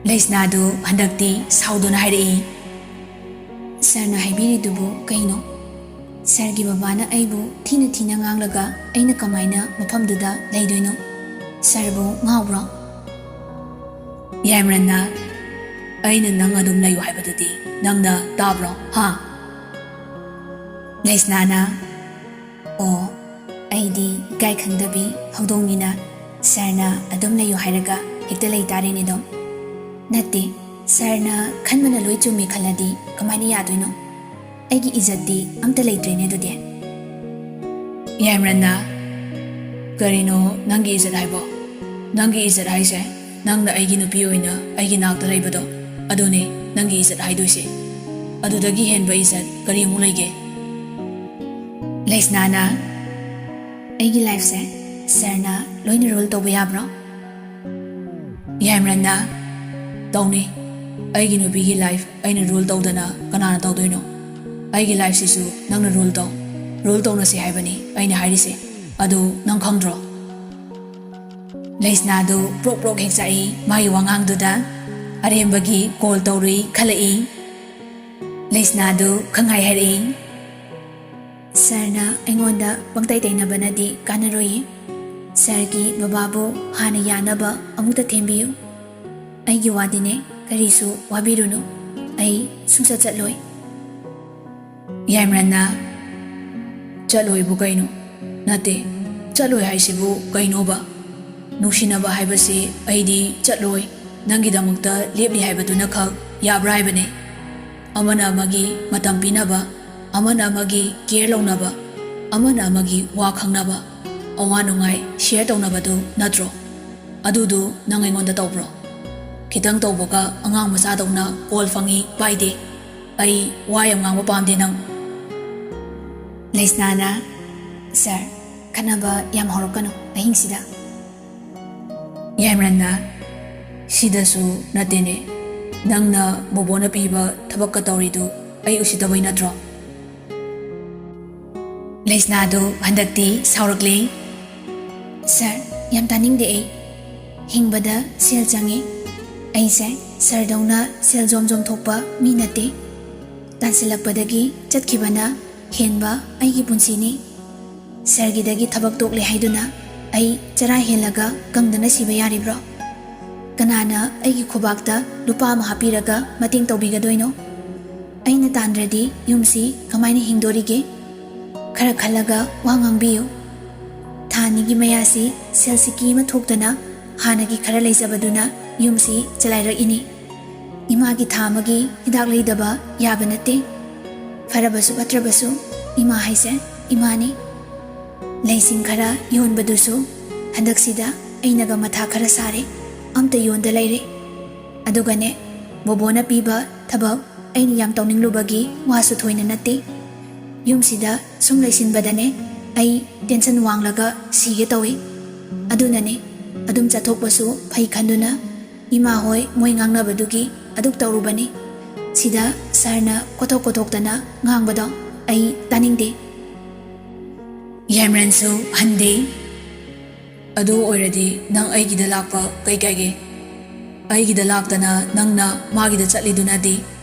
ꯂꯩꯁꯅꯥꯗꯨ ꯍꯟꯗꯛꯇꯤ ꯁꯥꯎꯗꯨꯅ ꯍꯥꯏꯔꯛꯏ, "ꯁꯥꯔꯅ ꯍꯥꯏꯕꯤꯔꯤꯗꯨꯕꯨ ꯀꯩꯅꯣ? ꯁꯥꯔꯒꯤ ꯕꯕꯥꯅ ꯑꯩꯕꯨ ꯊꯤꯅ ꯊꯤꯅ ꯉꯥꯡꯂꯒ ꯑꯩꯅ ꯀꯃꯥꯏꯅ ꯃꯐꯝꯗꯨꯗ ꯂꯩꯗꯣꯏꯅꯣ? ꯁꯥꯔꯕꯨ ꯉꯥꯎꯕ꯭ꯔꯣ?" ꯌꯥꯏꯃꯔꯟꯅ, "ꯑꯩꯅ ꯅꯪ ꯑꯗꯨꯝ ꯂꯩꯌꯨ ꯍꯥꯏꯕꯗꯨꯗꯤ ꯅꯪꯅ ꯇꯥꯕ꯭ꯔꯣ, ꯍꯥ?" ꯂꯩꯁꯅꯥꯅ, "ꯑꯣ, ꯑꯩꯗꯤ ꯏꯀꯥꯏ ꯈꯪꯗꯕꯤ ꯍꯧꯗꯣꯡꯅꯤꯅ ꯁꯥꯔꯅ ꯑꯗꯨꯝ ꯂꯩꯌꯨ ꯍꯥꯏꯔꯒ ꯍꯦꯛꯇ ꯂꯩ ꯇꯥꯔꯦꯅꯦ ꯑꯗꯨꯝ꯫ ꯅꯠꯇꯦ, ꯁꯥꯔꯅ ꯈꯟꯕꯅ ꯂꯣꯏ ꯆꯨꯝꯃꯤ ꯈꯜꯂꯗꯤ ꯀꯃꯥꯏꯅ ꯌꯥꯗꯣꯏꯅꯣ? ꯑꯩꯒꯤ ꯏꯖꯠꯇꯤ ꯑꯝꯇ ꯂꯩꯇ꯭ꯔꯦꯅꯦ ꯑꯗꯨꯗꯤ꯫" ꯌꯥꯏꯃꯔꯟꯅ, "ꯀꯔꯤꯅꯣ ꯅꯪꯒꯤ ꯏꯖꯠ ꯍꯥꯏꯕꯣ? ꯅꯪꯒꯤ ꯏꯖꯠ ꯍꯥꯏꯁꯦ ꯅꯪꯅ ꯑꯩꯒꯤ ꯅꯨꯄꯤ ꯑꯣꯏꯅ ꯑꯩꯒꯤ ꯅꯥꯛꯇ ꯂꯩꯕꯗꯣ, ꯑꯗꯨꯅꯦ ꯅꯪꯒꯤ ꯏꯖꯠ ꯍꯥꯏꯗꯣꯏꯁꯦ꯫ ꯑꯗꯨꯗꯒꯤ ꯍꯦꯟꯕ ꯏꯖꯠ ꯀꯔꯤ ꯑꯃꯨꯛ ꯂꯩꯒꯦ?" ꯂꯩꯁꯅꯥꯅ, "ꯑꯩꯒꯤ ꯂꯥꯏꯐꯁꯦ ꯁꯥꯔꯅ ꯂꯣꯏꯅ ꯔꯨꯜ ꯇꯧꯕ ꯌꯥꯕ꯭ꯔꯣ?" ꯌꯥꯏꯃꯔꯟꯅ, "ꯇꯧꯅꯤ꯫ ꯑꯩꯒꯤ ꯅꯨꯄꯤꯒꯤ ꯂꯥꯏꯐ ꯑꯩꯅ ꯔꯨꯜ ꯇꯧꯗꯅ ꯀꯅꯥꯅ ꯇꯧꯗꯣꯏꯅꯣ? ꯑꯩꯒꯤ ꯂꯥꯏꯐꯁꯤꯁꯨ ꯅꯪꯅ ꯔꯨꯜ ꯇꯧ꯫ ꯔꯨꯜ ꯇꯧꯅꯁꯤ ꯍꯥꯏꯕꯅꯤ ꯑꯩꯅ ꯍꯥꯏꯔꯤꯁꯦ꯫ ꯑꯗꯨ ꯅꯪ ꯈꯪꯗ꯭ꯔꯣ?" ꯂꯩꯁꯅꯥꯗꯨ ꯄ꯭ꯔꯣꯛ ꯄ꯭ꯔꯣꯛ ꯍꯦꯛ ꯆꯥꯛꯏ ꯃꯥꯒꯤ ꯋꯥꯉꯥꯡꯗꯨꯗ꯫ ꯑꯔꯦꯝꯕꯒꯤ ꯀꯣꯜ ꯇꯧꯔꯨꯏ ꯈꯜꯂꯛꯏ꯫ ꯂꯩꯁꯅꯥꯗꯨ ꯈꯪꯍꯥꯏ ꯍꯥꯏꯔꯛꯏ, "ꯁꯥꯔꯅ ꯑꯩꯉꯣꯟꯗ ꯄꯪꯇꯩ ꯇꯩꯅꯕꯅꯗꯤ ꯀꯥꯟꯅꯔꯣꯏꯌꯦ꯫ ꯁꯥꯔꯒꯤ ꯕꯕꯥꯕꯨ ꯍꯥꯟꯅ ꯌꯥꯅꯕ ꯑꯃꯨꯛꯇ ꯊꯦꯝꯕꯤꯌꯨ꯫ ꯑꯩꯒꯤ ꯋꯥꯗꯤꯅꯦ, ꯀꯔꯤꯁꯨ ꯋꯥꯕꯤꯔꯨꯅꯨ꯫ ꯑꯩ ꯁꯨꯡꯆꯠ ꯆꯠꯂꯣꯏ꯫" ꯌꯥꯏꯃꯔꯟꯅ, "ꯆꯠꯂꯣꯏꯕꯨ ꯀꯩꯅꯣ? ꯅꯠꯇꯦ, ꯆꯠꯂꯣꯏ ꯍꯥꯏꯁꯤꯕꯨ ꯀꯩꯅꯣꯕ? ꯅꯨꯡꯁꯤꯅꯕ ꯍꯥꯏꯕꯁꯤ ꯑꯩꯗꯤ ꯆꯠꯂꯣꯏ, ꯅꯪꯒꯤꯗꯃꯛꯇ ꯂꯦꯞꯂꯤ ꯍꯥꯏꯕꯗꯨꯅ ꯈꯛ ꯌꯥꯕ꯭ꯔꯥ ꯍꯥꯏꯕꯅꯦ꯫ ꯑꯃꯅ ꯑꯃꯒꯤ ꯃꯇꯝ ꯄꯤꯅꯕ, ꯑꯃꯅ ꯑꯃꯒꯤ ꯀꯦꯌꯔ ꯂꯧꯅꯕ, ꯑꯃꯅ ꯑꯃꯒꯤ ꯋꯥ ꯈꯪꯅꯕ, ꯑꯋꯥ ꯅꯨꯡꯉꯥꯏ ꯁꯤꯌꯔ ꯇꯧꯅꯕꯗꯨ ꯅꯠꯇ꯭ꯔꯣ? ꯑꯗꯨꯗꯨ ꯅꯪ ꯑꯩꯉꯣꯟꯗ ꯇꯧꯕ꯭ꯔꯣ?" ꯈꯤꯇꯪ ꯇꯧꯕꯒ ꯑꯉꯥꯡ ꯃꯆꯥꯗꯧꯅ ꯀꯣꯜ ꯐꯪꯉꯤ ꯄꯥꯏꯗꯦ꯫ ꯑꯩ ꯋꯥ ꯌꯥꯝ ꯉꯥꯡꯕ ꯄꯥꯝꯗꯦ ꯅꯪ꯫ ꯂꯩꯁꯅꯥꯅ, "ꯁꯥꯔ, ꯈꯠꯅꯕ ꯌꯥꯝ ꯍꯧꯔꯛꯀꯅꯨ ꯑꯍꯤꯡꯁꯤꯗ꯫" ꯌꯥꯏꯃꯔꯟꯅ, "ꯁꯤꯗꯁꯨ ꯅꯠꯇꯦꯅꯦ, ꯅꯪꯅ ꯕꯣꯕꯣꯅ ꯄꯤꯕ ꯊꯕꯛꯀ ꯇꯧꯔꯤꯗꯨ ꯑꯩ ꯎꯁꯤꯠꯇꯕꯩ ꯅꯠꯇ꯭ꯔꯣ?" ꯂꯩꯁꯅꯥꯗꯨ ꯍꯟꯗꯛꯇꯤ ꯁꯥꯎꯔꯛꯂꯦ꯫ "ꯁꯥꯔ, ꯌꯥꯝ ꯇꯥꯅꯤꯡꯗꯦ ꯑꯩ꯫ ꯍꯤꯡꯕꯗ ꯁꯦꯜ ꯆꯪꯉꯤ꯫ ꯑꯩꯁꯦ ꯁꯥꯔꯗꯧꯅ ꯁꯦꯜ ꯖꯣꯝ ꯖꯣꯝ ꯊꯣꯛꯄ ꯃꯤ ꯅꯠꯇꯦ꯫ ꯇꯥꯟꯁꯤꯜꯂꯛꯄꯗꯒꯤ ꯆꯠꯈꯤꯕꯅ ꯍꯦꯟꯕ ꯑꯩꯒꯤ ꯄꯨꯟꯁꯤꯅꯤ꯫ ꯁꯥꯔꯒꯤꯗꯒꯤ ꯊꯕꯛ ꯇꯣꯛꯂꯦ ꯍꯥꯏꯗꯨꯅ ꯑꯩ ꯆꯔꯥ ꯍꯦꯜꯂꯒ ꯀꯪꯗꯅ ꯁꯤꯕ ꯌꯥꯔꯤꯕ꯭ꯔꯣ? ꯀꯅꯥꯅ ꯑꯩꯒꯤ ꯈꯨꯕꯥꯛꯇ ꯂꯨꯄꯥ ꯑꯃ ꯍꯥꯞꯄꯤꯔꯒ ꯃꯇꯦꯡ ꯇꯧꯕꯤꯒꯗꯣꯏꯅꯣ? ꯑꯩꯅ ꯇꯥꯟꯗ꯭ꯔꯗꯤ ꯌꯨꯝꯁꯤ ꯀꯃꯥꯏꯅ ꯍꯤꯡꯗꯣꯔꯤꯒꯦ? ꯈꯔ ꯈꯜꯂꯒ ꯋꯥ ꯉꯥꯡꯕꯤꯌꯨ꯫ ꯊꯥ ꯑꯅꯤꯒꯤ ꯃꯌꯥꯁꯤ ꯁꯦꯜ ꯁꯤꯀꯤ ꯑꯃ ꯊꯣꯛꯇꯅ ꯍꯥꯟꯅꯒꯤ ꯈꯔ ꯂꯩꯖꯕꯗꯨꯅ ꯌꯨꯝꯁꯤ ꯆꯂꯥꯏꯔꯛꯏꯅꯤ꯫ ꯏꯃꯥꯒꯤ ꯊꯥ ꯑꯃꯒꯤ ꯍꯤꯗꯥꯛ ꯂꯩꯗꯕ ꯌꯥꯕ ꯅꯠꯇꯦ꯫ ꯐꯔꯕꯁꯨ ꯐꯠꯇ꯭ꯔꯕꯁꯨ ꯏꯃꯥ ꯍꯥꯏꯁꯦ ꯏꯃꯥꯅꯤ꯫ ꯂꯩꯁꯤꯡ ꯈꯔ ꯌꯣꯟꯕꯗꯨꯁꯨ ꯍꯟꯗꯛꯁꯤꯗ ꯑꯩꯅꯒ ꯃꯊꯥ ꯈꯔ ꯁꯥꯔꯦ꯫ ꯑꯝꯇ ꯌꯣꯟꯗ ꯂꯩꯔꯦ꯫ ꯑꯗꯨꯒꯅꯦ, ꯕꯣꯕꯣꯅ ꯄꯤꯕ ꯊꯕꯛ ꯑꯩꯅ ꯌꯥꯝ ꯇꯧꯅꯤꯡꯂꯨꯕꯒꯤ ꯋꯥꯁꯨ ꯊꯣꯏꯅ ꯅꯠꯇꯦ꯫ ꯌꯨꯝꯁꯤꯗ ꯁꯨꯝ ꯂꯩꯁꯤꯟꯕꯗꯅꯦ ꯑꯩ ꯇꯦꯟꯁꯟ ꯋꯥꯡꯂꯒ ꯁꯤꯒꯦ ꯇꯧꯏ꯫ ꯑꯗꯨꯅꯅꯦ, ꯑꯗꯨꯝ ꯆꯠꯊꯣꯛꯄꯁꯨ ꯐꯩ ꯈꯟꯗꯨꯅ ꯏꯃꯥ ꯍꯣꯏ ꯃꯣꯏ ꯉꯥꯡꯅꯕꯗꯨꯒꯤ ꯑꯗꯨꯛ ꯇꯧꯔꯨꯕꯅꯤ꯫ ꯁꯤꯗ ꯁꯥꯔꯅ ꯀꯣꯊꯣꯛ ꯀꯣꯊꯣꯛꯇꯅ ꯉꯥꯡꯕꯗꯣ ꯑꯩ ꯇꯥꯅꯤꯡꯗꯦ꯫" ꯌꯥꯏꯃꯔꯟꯁꯨ ꯍꯟꯗꯦ꯫ "ꯑꯗꯨ ꯑꯣꯏꯔꯗꯤ ꯅꯪ ꯑꯩꯒꯤꯗ ꯂꯥꯛꯄ ꯀꯩ ꯀꯥꯏꯒꯦ? ꯑꯩꯒꯤꯗ ꯂꯥꯛꯇꯅ ꯅꯪꯅ ꯃꯥꯒꯤꯗ ꯆꯠꯂꯤꯗꯨꯅꯗꯤ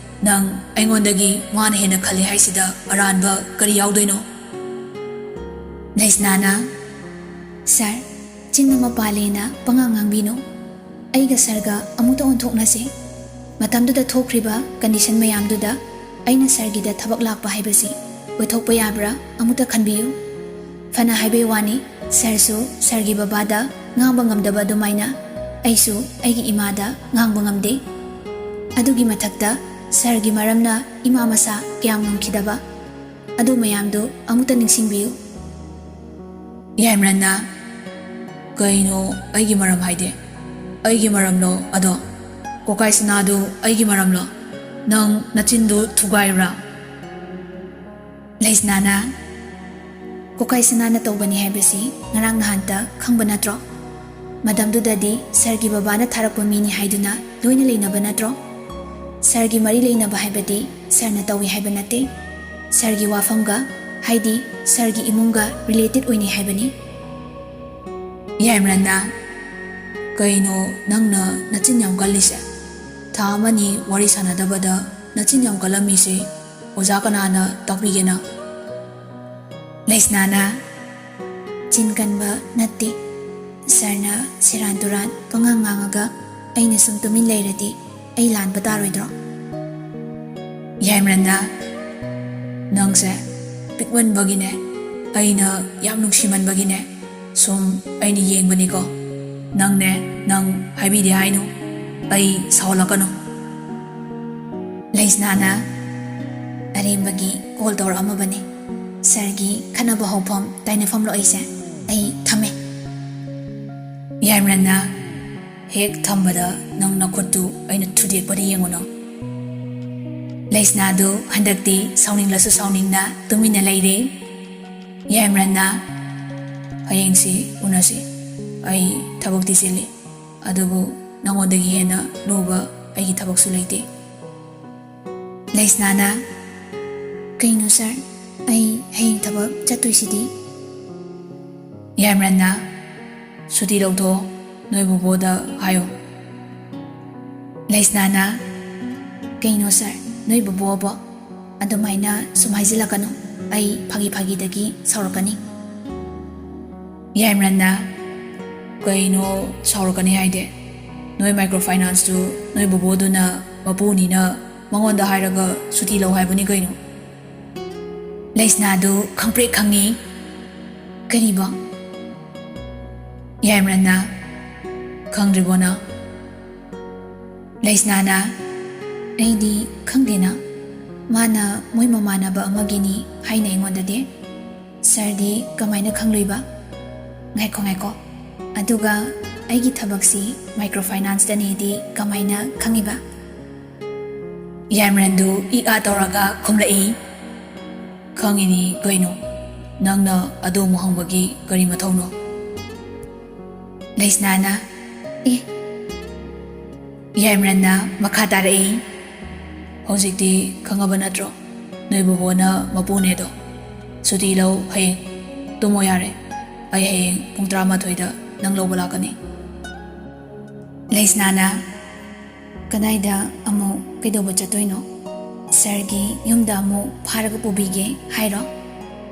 ꯅꯪ ꯑꯩꯉꯣꯟꯗꯒꯤ ꯃꯥꯅ ꯍꯦꯟꯅ ꯈꯜꯂꯤ ꯍꯥꯏꯁꯤꯗ ꯑꯔꯥꯟꯕ ꯀꯔꯤ ꯌꯥꯎꯗꯣꯏꯅꯣ?" ꯂꯩꯁꯅꯥꯅ, "ꯁꯥꯔ, ꯆꯤꯟ ꯑꯃ ꯄꯥꯜꯂꯦꯅ ꯄꯉꯥꯡ ꯉꯥꯡꯕꯤꯅꯨ꯫ ꯑꯩꯒ ꯁꯥꯔꯒ ꯑꯃꯨꯛꯇ ꯑꯣꯟꯊꯣꯛꯅꯁꯦ꯫ ꯃꯇꯝꯗꯨꯗ ꯊꯣꯛꯈ꯭ꯔꯤꯕ ꯀꯟꯗꯤꯁꯟ ꯃꯌꯥꯝꯗꯨꯗ ꯑꯩꯅ ꯁꯥꯔꯒꯤꯗ ꯊꯕꯛ ꯂꯥꯛꯄ ꯍꯥꯏꯕꯁꯤ ꯑꯣꯏꯊꯣꯛꯄ ꯌꯥꯕ꯭ꯔꯥ ꯑꯃꯨꯛꯇ ꯈꯟꯕꯤꯌꯨ꯫ ꯐꯅ ꯍꯥꯏꯕꯩ ꯋꯥꯅꯤ, ꯁꯥꯔꯁꯨ ꯁꯥꯔꯒꯤ ꯕꯕꯥꯗ ꯉꯥꯡꯕ ꯉꯝꯗꯕ ꯑꯗꯨꯃꯥꯏꯅ ꯑꯩꯁꯨ ꯑꯩꯒꯤ ꯏꯃꯥꯗ ꯉꯥꯡꯕ ꯉꯝꯗꯦ꯫ ꯑꯗꯨꯒꯤ ꯃꯊꯛꯇ ꯁꯥꯔꯒꯤ ꯃꯔꯝꯅ ꯏꯃꯥ ꯃꯁꯥ ꯀꯌꯥꯝ ꯉꯝꯈꯤꯗꯕ, ꯑꯗꯨ ꯃꯌꯥꯝꯗꯨ ꯑꯃꯨꯛꯇ ꯅꯤꯡꯁꯤꯡꯕꯤꯌꯨ꯫" ꯌꯥꯏꯃꯔꯟꯅ, "ꯀꯩꯅꯣ ꯑꯩꯒꯤ ꯃꯔꯝ ꯍꯥꯏꯗꯤ? ꯑꯩꯒꯤ ꯃꯔꯝꯂꯣ ꯑꯗꯣ?" ꯀꯣꯀꯥꯏ ꯁꯅꯥꯗꯨ ꯑꯩꯒꯤ ꯃꯔꯝꯂꯣ? ꯅꯪ ꯅꯆꯤꯟꯗꯨ ꯊꯨꯒꯥꯏꯕ꯭ꯔꯥ? ꯂꯩꯁꯅꯥꯅ, "ꯀꯣꯀꯥꯏ ꯁꯅꯥꯅ ꯇꯧꯕꯅꯤ ꯍꯥꯏꯕꯁꯤ ꯉꯔꯥꯡ ꯅꯍꯥꯟꯇ ꯈꯪꯕ ꯅꯠꯇ꯭ꯔꯣ? ꯃꯇꯝꯗꯨꯗꯗꯤ ꯁꯥꯔꯒꯤ ꯕꯕꯥꯅ ꯊꯥꯔꯛꯄ ꯃꯤꯅꯤ ꯍꯥꯏꯗꯨꯅ ꯂꯣꯏꯅ ꯂꯩꯅꯕ ꯅꯠꯇ꯭ꯔꯣ? ꯁꯥꯔꯒꯤ ꯃꯔꯤ ꯂꯩꯅꯕ ꯍꯥꯏꯕꯗꯤ ꯁꯥꯔꯅ ꯇꯧꯏ ꯍꯥꯏꯕ ꯅꯠꯇꯦ꯫ ꯁꯥꯔꯒꯤ ꯋꯥꯐꯝꯒ, ꯍꯥꯏꯗꯤ ꯁꯥꯔꯒꯤ ꯏꯃꯨꯡꯒ related ꯑꯣꯏꯅꯩ ꯍꯥꯏꯕꯅꯤ꯫" ꯌꯥꯏꯃꯔꯟꯅ, "ꯀꯩꯅꯣ ꯅꯪꯅ ꯅꯆꯤꯟ ꯌꯥꯝ ꯀꯜꯂꯤꯁꯦ? ꯊꯥ ꯑꯃꯅꯤ ꯋꯥꯔꯤ ꯁꯥꯟꯅꯗꯕꯗ ꯅꯆꯤꯟ ꯌꯥꯝ ꯀꯜꯂꯝꯃꯤꯁꯦ ꯑꯣꯖꯥ ꯀꯅꯥꯅ ꯇꯥꯛꯄꯤꯒꯦ ꯅꯪ?" ꯂꯩꯁꯅꯥꯅ, "ꯆꯤꯟ ꯀꯟꯕ ꯅꯠꯇꯦ꯫ ꯁꯥꯔꯅ ꯁꯦꯔꯥꯟ ꯇꯨꯔꯥꯟ ꯄꯉꯥꯡ ꯉꯥꯡꯉꯒ ꯑꯩꯅ ꯁꯨꯝ ꯇꯨꯃꯤꯟ ꯂꯩꯔꯗꯤ ꯑꯩ ꯂꯥꯟꯕ ꯇꯥꯔꯣꯏꯗ꯭ꯔꯣ?" ꯌꯥꯏꯃꯔꯟꯅ, "ꯅꯪꯁꯦ ꯄꯤꯛꯃꯟꯕꯒꯤꯅꯦ, ꯑꯩꯅ ꯌꯥꯝ ꯅꯨꯡꯁꯤꯃꯟꯕꯒꯤꯅꯦ, ꯁꯨꯝ ꯑꯩꯅ ꯌꯦꯡꯕꯅꯤꯀꯣ꯫ ꯅꯪꯅꯦ, ꯅꯪ ꯍꯥꯏꯕꯤꯗꯦ ꯍꯥꯏꯅꯨ, ꯑꯩ ꯁꯥꯎꯍꯜꯂꯛꯀꯅꯨ꯫" ꯂꯩꯁꯅꯥꯅ, "ꯑꯔꯦꯝꯕꯒꯤ call ꯇꯧꯔꯛꯑꯝꯃꯕꯅꯤ꯫ ꯁꯥꯔꯒꯤ ꯈꯠꯅꯕ ꯍꯧꯐꯝ ꯇꯥꯏꯅꯐꯝ ꯂꯣ ꯑꯩꯁꯦ꯫ ꯑꯩ ꯊꯝꯃꯦ꯫" ꯌꯥꯏꯃꯔꯟꯅ, "ꯍꯦꯛ ꯊꯝꯕꯗ ꯅꯪ ꯅꯈꯨꯠꯇꯨ ꯑꯩꯅ ꯊꯨꯗꯦꯛꯄꯗ ꯌꯦꯡꯉꯨꯅꯨ꯫" ꯂꯩꯁꯅꯥꯗꯨ ꯍꯟꯗꯛꯇꯤ ꯁꯥꯎꯅꯤꯡꯂꯁꯨ ꯁꯥꯎꯅꯤꯡꯅ ꯇꯨꯃꯤꯟꯅ ꯂꯩꯔꯦ꯫ ꯌꯥꯏꯃꯔꯟꯅ, "ꯍꯌꯦꯡꯁꯤ ꯎꯅꯁꯤ꯫ ꯑꯩ ꯊꯕꯛꯇꯤ ꯆꯤꯜꯂꯤ, ꯑꯗꯨꯕꯨ ꯅꯉꯣꯟꯗꯒꯤ ꯍꯦꯟꯅ ꯂꯨꯕ ꯑꯩꯒꯤ ꯊꯕꯛꯁꯨ ꯂꯩꯇꯦ꯫" ꯂꯩꯁꯅꯥꯅ, "ꯀꯩꯅꯣ ꯁꯥꯔ, ꯑꯩ ꯍꯌꯦꯡ ꯊꯕꯛ ꯆꯠꯇꯣꯏꯁꯤꯗꯤ?" ꯌꯥꯏꯃꯔꯟꯅ, "ꯁꯨꯇꯤ ꯂꯧꯊꯣꯛꯑꯣ, ꯅꯣꯏ ꯕꯣꯕꯣꯗ ꯍꯥꯏꯌꯣ꯫" ꯂꯩꯁꯅꯥꯅ, "ꯀꯩꯅꯣ ꯁꯥꯔ, ꯅꯣꯏ ꯕꯣꯕꯣꯕꯣ? ꯑꯗꯨꯃꯥꯏꯅ ꯁꯨꯝ ꯍꯥꯏꯖꯤꯜꯂꯛꯀꯅꯨ, ꯑꯩ ꯐꯥꯒꯤ ꯐꯥꯒꯤꯗꯒꯤ ꯁꯥꯎꯔꯛꯀꯅꯤ꯫" ꯌꯥꯏꯃꯔꯟꯅ, "ꯀꯩꯅꯣ ꯁꯥꯎꯔꯛꯀꯅꯤ ꯍꯥꯏꯗꯤ? ꯅꯣꯏ micro financeꯇꯨ ꯅꯣꯏ ꯕꯣꯕꯣꯗꯨꯅ ꯃꯄꯨꯅꯤꯅ ꯃꯉꯣꯟꯗ ꯍꯥꯏꯔꯒ ꯁꯨꯇꯤ ꯂꯧ ꯍꯥꯏꯕꯅꯤ ꯀꯩꯅꯣ꯫" ꯂꯩꯁꯅꯥꯗꯨ ꯈꯪꯄ꯭ꯔꯦꯛ ꯈꯪꯉꯤ꯫ "ꯀꯔꯤꯕꯣ?" ꯌꯥꯏꯃꯔꯟꯅ, "ꯈꯪꯗ꯭ꯔꯤꯕꯣ ꯅꯪ?" ꯂꯩꯁꯅꯥꯅ, "ꯑꯩꯗꯤ ꯈꯪꯗꯦꯅ꯫ ꯃꯥꯅ ꯃꯣꯏ ꯃꯃꯥꯟꯅꯕ ꯑꯃꯒꯤꯅꯤ ꯍꯥꯏꯅ ꯑꯩꯉꯣꯟꯗꯗꯤ꯫ ꯁꯥꯔꯗꯤ ꯀꯃꯥꯏꯅ ꯈꯪꯂꯨꯏꯕ? ꯉꯥꯏꯈꯣ, ꯉꯥꯏꯈꯣ꯫ ꯑꯗꯨꯒ ꯑꯩꯒꯤ ꯊꯕꯛꯁꯤ ꯃꯥꯏꯀ꯭ꯔꯣ ꯐꯥꯏꯅꯥꯟꯁꯇꯅꯦꯗꯤ ꯀꯃꯥꯏꯅ ꯈꯪꯉꯤꯕ? ꯌꯥꯏꯃꯔꯟꯗꯨ ꯏꯛ ꯑꯥ ꯇꯧꯔꯒ ꯈꯨꯝꯂꯛꯏ꯫ "ꯈꯪꯉꯤꯅꯤ ꯀꯩꯅꯣ, ꯅꯪꯅ ꯑꯗꯨ ꯑꯃꯨꯛ ꯍꯪꯕꯒꯤ ꯀꯔꯤ ꯃꯊꯧꯅꯣ?" ꯂꯩꯁꯅꯥꯅ, "ꯑꯦ?" ꯌꯥꯏꯃꯔꯟꯅ ꯃꯈꯥ ꯇꯥꯔꯛꯏ, "ꯍꯧꯖꯤꯛꯇꯤ ꯈꯪꯉꯕ ꯅꯠꯇ꯭ꯔꯣ? ꯅꯣꯏ ꯕꯣꯕꯣꯅ ꯃꯄꯨꯅꯦꯗꯣ꯫ ꯁꯨꯇꯤ ꯂꯧ ꯍꯌꯦꯡ꯫ ꯇꯨꯝꯃꯣ ꯌꯥꯔꯦ꯫ ꯑꯩ ꯍꯌꯦꯡ ꯄꯨꯡ ꯇꯔꯥꯃꯥꯊꯣꯏꯗ ꯅꯪ ꯂꯧꯕ ꯂꯥꯛꯀꯅꯤ꯫" ꯂꯩꯁꯅꯥꯅ, "ꯀꯗꯥꯏꯗ ꯑꯃꯨꯛ ꯀꯩꯗꯧꯕ ꯆꯠꯇꯣꯏꯅꯣ? ꯁꯥꯔꯒꯤ ꯌꯨꯝꯗ ꯑꯃꯨꯛ ꯐꯥꯔꯒ ꯄꯨꯕꯤꯒꯦ ꯍꯥꯏꯔꯣ?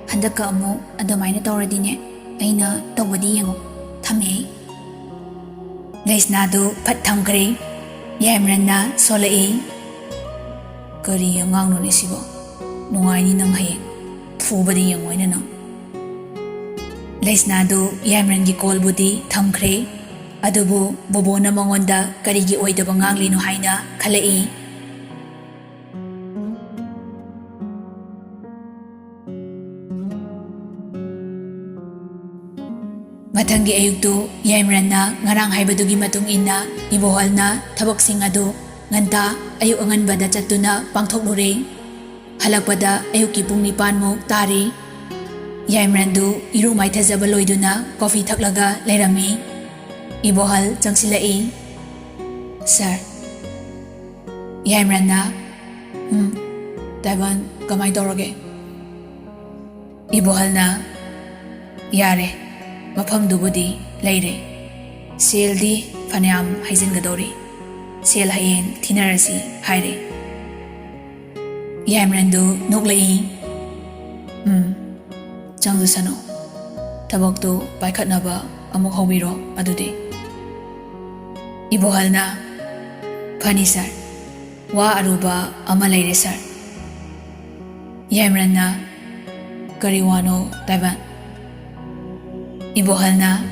ꯍꯟꯗꯛꯀ ꯑꯃꯨꯛ ꯑꯗꯨꯃꯥꯏꯅ ꯇꯧꯔꯗꯤꯅꯦ, ꯑꯩꯅ ꯇꯧꯕꯗꯤ ꯌꯦꯡꯉꯣ꯫ ꯊꯝꯃꯦ ꯑꯩ꯫" ꯂꯩꯁꯅꯥꯗꯨ ꯐꯠ ꯊꯝꯈ꯭ꯔꯦ꯫ ꯌꯥꯏꯃꯔꯟꯅ ꯁꯣꯜꯂꯛꯏ, "ꯀꯔꯤ ꯑꯉꯥꯡꯅꯣꯅꯦ ꯁꯤꯕꯣ? ꯅꯨꯡꯉꯥꯏꯅꯤ ꯅꯪ ꯍꯌꯦꯡ꯫ ꯐꯨꯕꯗꯤ ꯌꯦꯡꯉꯣ ꯑꯩꯅ ꯅꯪ꯫" ꯂꯩꯁꯅꯥꯗꯨ ꯌꯥꯏꯃꯔꯟꯒꯤ ꯀꯣꯜꯕꯨꯗꯤ ꯊꯝꯈ꯭ꯔꯦ꯫ ꯑꯗꯨꯕꯨ ꯕꯣꯕꯣꯅ ꯃꯉꯣꯟꯗ ꯀꯔꯤꯒꯤ ꯑꯣꯏꯗꯕ ꯉꯥꯡꯂꯤꯅꯣ ꯍꯥꯏꯅ ꯈꯜꯂꯛꯏ꯫ ꯃꯊꯪꯒꯤ ꯑꯌꯨꯛꯇꯨ ꯌꯥꯏꯃꯔꯟꯅ ꯉꯔꯥꯡ ꯍꯥꯏꯕꯗꯨꯒꯤ ꯃꯇꯨꯡ ꯏꯟꯅ ꯏꯕꯣꯍꯜꯅ ꯊꯕꯛꯁꯤꯡ ꯑꯗꯨ ꯉꯟꯇꯥ ꯑꯌꯨꯛ ꯑꯉꯟꯕꯗ ꯆꯠꯇꯨꯅ ꯄꯥꯡꯊꯣꯛꯂꯨꯔꯦ꯫ ꯍꯜꯂꯛꯄꯗ ꯑꯌꯨꯛꯀꯤ ꯄꯨꯡ ꯅꯤꯄꯥꯟꯃꯨꯛ ꯇꯥꯔꯦ꯫ ꯌꯥꯏꯃꯔꯟꯗꯨ ꯏꯔꯨ ꯃꯥꯏꯊꯖꯕ ꯂꯣꯏꯗꯨꯅ ꯀꯣꯐꯤ ꯊꯛꯂꯒ ꯂꯩꯔꯝꯃꯤ꯫ ꯏꯕꯣꯍꯜ ꯆꯪꯁꯤꯜꯂꯛꯏ꯫ "ꯁꯥꯔ꯫" ꯌꯥꯏꯃꯔꯟꯅ, "ꯎꯝ, ꯇꯥꯏꯕꯟ, ꯀꯃꯥꯏ ꯇꯧꯔꯒꯦ?" ꯏꯕꯣꯍꯜꯅ, "ꯌꯥꯔꯦ, ꯃꯐꯝꯗꯨꯕꯨꯗꯤ ꯂꯩꯔꯦ꯫ ꯁꯦꯜꯗꯤ ꯐꯅꯌꯥꯝ ꯍꯩꯖꯤꯟꯒꯗꯧꯔꯤ꯫ ꯁꯦꯜ ꯍꯌꯦꯡ ꯊꯤꯅꯔꯁꯤ ꯍꯥꯏꯔꯦ꯫" ꯌꯥꯏꯃꯔꯟꯗꯨ ꯅꯣꯛꯂꯛꯏ꯫ "ꯎꯝ, ꯆꯪꯖꯁꯅꯨ꯫ ꯊꯕꯛꯇꯨ ꯄꯥꯏꯈꯠꯅꯕ ꯑꯃꯨꯛ ꯍꯧꯕꯤꯔꯣ ꯑꯗꯨꯗꯤ꯫" ꯏꯕꯣꯍꯜꯅ, "ꯐꯅꯤ ꯁꯥꯔ, ꯋꯥ ꯑꯔꯨꯕ ꯑꯃ ꯂꯩꯔꯦ ꯁꯥꯔ꯫" ꯌꯥꯏꯃꯔꯟꯅ, "ꯀꯔꯤ ꯋꯥꯅꯣ ꯇꯥꯏꯕꯟ?" ꯏꯕꯣꯍꯜꯅ,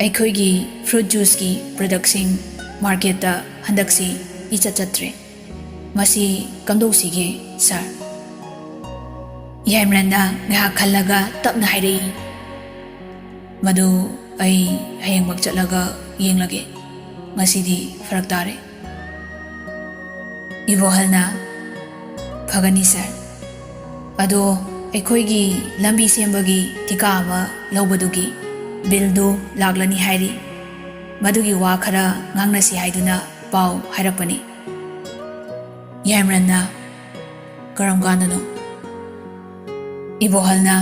"ꯑꯩꯈꯣꯏꯒꯤ ꯐ꯭ꯔꯨꯠ ꯖꯨꯁꯀꯤ ꯄ꯭ꯔꯗꯛꯁꯤꯡ ꯃꯥꯔꯀꯦꯠꯇ ꯍꯟꯗꯛꯁꯤ ꯏꯆꯠ ꯆꯠꯇ꯭ꯔꯦ꯫ ꯃꯁꯤ ꯀꯝꯗꯧꯁꯤꯒꯦ ꯁꯥꯔ?" ꯌꯥꯏꯃꯔꯟꯅ ꯉꯥꯏꯍꯥꯛ ꯈꯜꯂꯒ ꯇꯞꯅ ꯍꯥꯏꯔꯛꯏ, "ꯃꯗꯨ ꯑꯩ ꯍꯌꯦꯡꯃꯛ ꯆꯠꯂꯒ ꯌꯦꯡꯂꯒꯦ꯫ ꯉꯁꯤꯗꯤ ꯐꯔꯛ ꯇꯥꯔꯦ꯫ ꯏꯕꯣꯍꯜꯅ, "ꯐꯒꯅꯤ ꯁꯥꯔ꯫ ꯑꯗꯣ ꯑꯩꯈꯣꯏꯒꯤ ꯂꯝꯕꯤ ꯁꯦꯝꯕꯒꯤ ꯊꯤꯀꯥ ꯑꯃ ꯂꯧꯕꯗꯨꯒꯤ ꯕꯤꯜꯗꯨ ꯂꯥꯛꯂꯅꯤ ꯍꯥꯏꯔꯤ꯫ ꯃꯗꯨꯒꯤ ꯋꯥ ꯈꯔ ꯉꯥꯡꯅꯁꯤ ꯍꯥꯏꯗꯨꯅ ꯄꯥꯎ ꯍꯥꯏꯔꯛꯄꯅꯤ꯫" ꯌꯥꯏꯃꯔꯟꯅ, "ꯀꯔꯝ ꯀꯥꯟꯗꯅꯣ?" ꯏꯕꯣꯍꯜꯅ,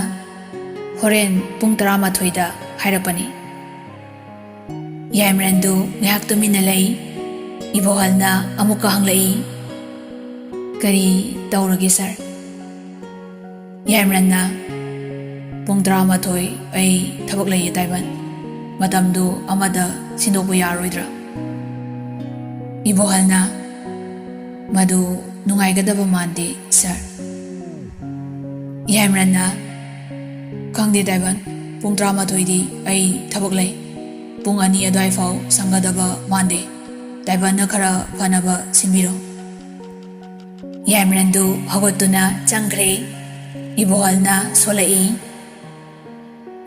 "ꯍꯣꯔꯦꯟ ꯄꯨꯡ ꯇꯔꯥꯃꯥꯊꯣꯏꯗ ꯍꯥꯏꯔꯛꯄꯅꯤ꯫" ꯌꯥꯏꯃꯔꯟꯗꯨ ꯉꯥꯏꯍꯥꯛ ꯇꯨꯃꯤꯟꯅ ꯂꯩ꯫ ꯏꯕꯣꯍꯜꯅ ꯑꯃꯨꯛꯀ ꯍꯪꯂꯛꯏ, "ꯀꯔꯤ ꯇꯧꯔꯒꯦ ꯁꯥꯔ?" ꯌꯥꯏꯃꯔꯟꯅ, "ꯄꯨꯡ ꯇꯔꯥꯃꯥꯊꯣꯏ ꯑꯩ ꯊꯕꯛ ꯂꯩꯌꯦ ꯇꯥꯏꯕꯟ꯫ ꯃꯇꯝꯗꯨ ꯑꯃꯗ ꯁꯤꯟꯗꯣꯛꯄ ꯌꯥꯔꯣꯏꯗ꯭ꯔꯥ?" ꯏꯕꯣꯍꯜꯅ, "ꯃꯗꯨ ꯅꯨꯡꯉꯥꯏꯒꯗꯕ ꯃꯥꯟꯗꯦ ꯁꯥꯔ꯫" ꯌꯥꯏꯃꯔꯟꯅ, "ꯈꯪꯗꯦ ꯇꯥꯏꯕꯟ, ꯄꯨꯡ ꯇꯔꯥꯃꯥꯊꯣꯏꯗꯤ ꯑꯩ ꯊꯕꯛ ꯂꯩ꯫ ꯄꯨꯡ ꯑꯅꯤ ꯑꯗꯨꯋꯥꯏ ꯐꯥꯎ ꯁꯪꯒꯗꯕ ꯃꯥꯟꯗꯦ꯫ ꯇꯥꯏꯕꯟꯅ ꯈꯔ ꯐꯅꯕ ꯁꯤꯟꯕꯤꯔꯣ꯫" ꯌꯥꯏꯃꯔꯟꯗꯨ ꯍꯧꯒꯠꯇꯨꯅ ꯆꯪꯈ꯭ꯔꯦ꯫ ꯏꯕꯣꯍꯜꯅ ꯁꯣꯜꯂꯛꯏ,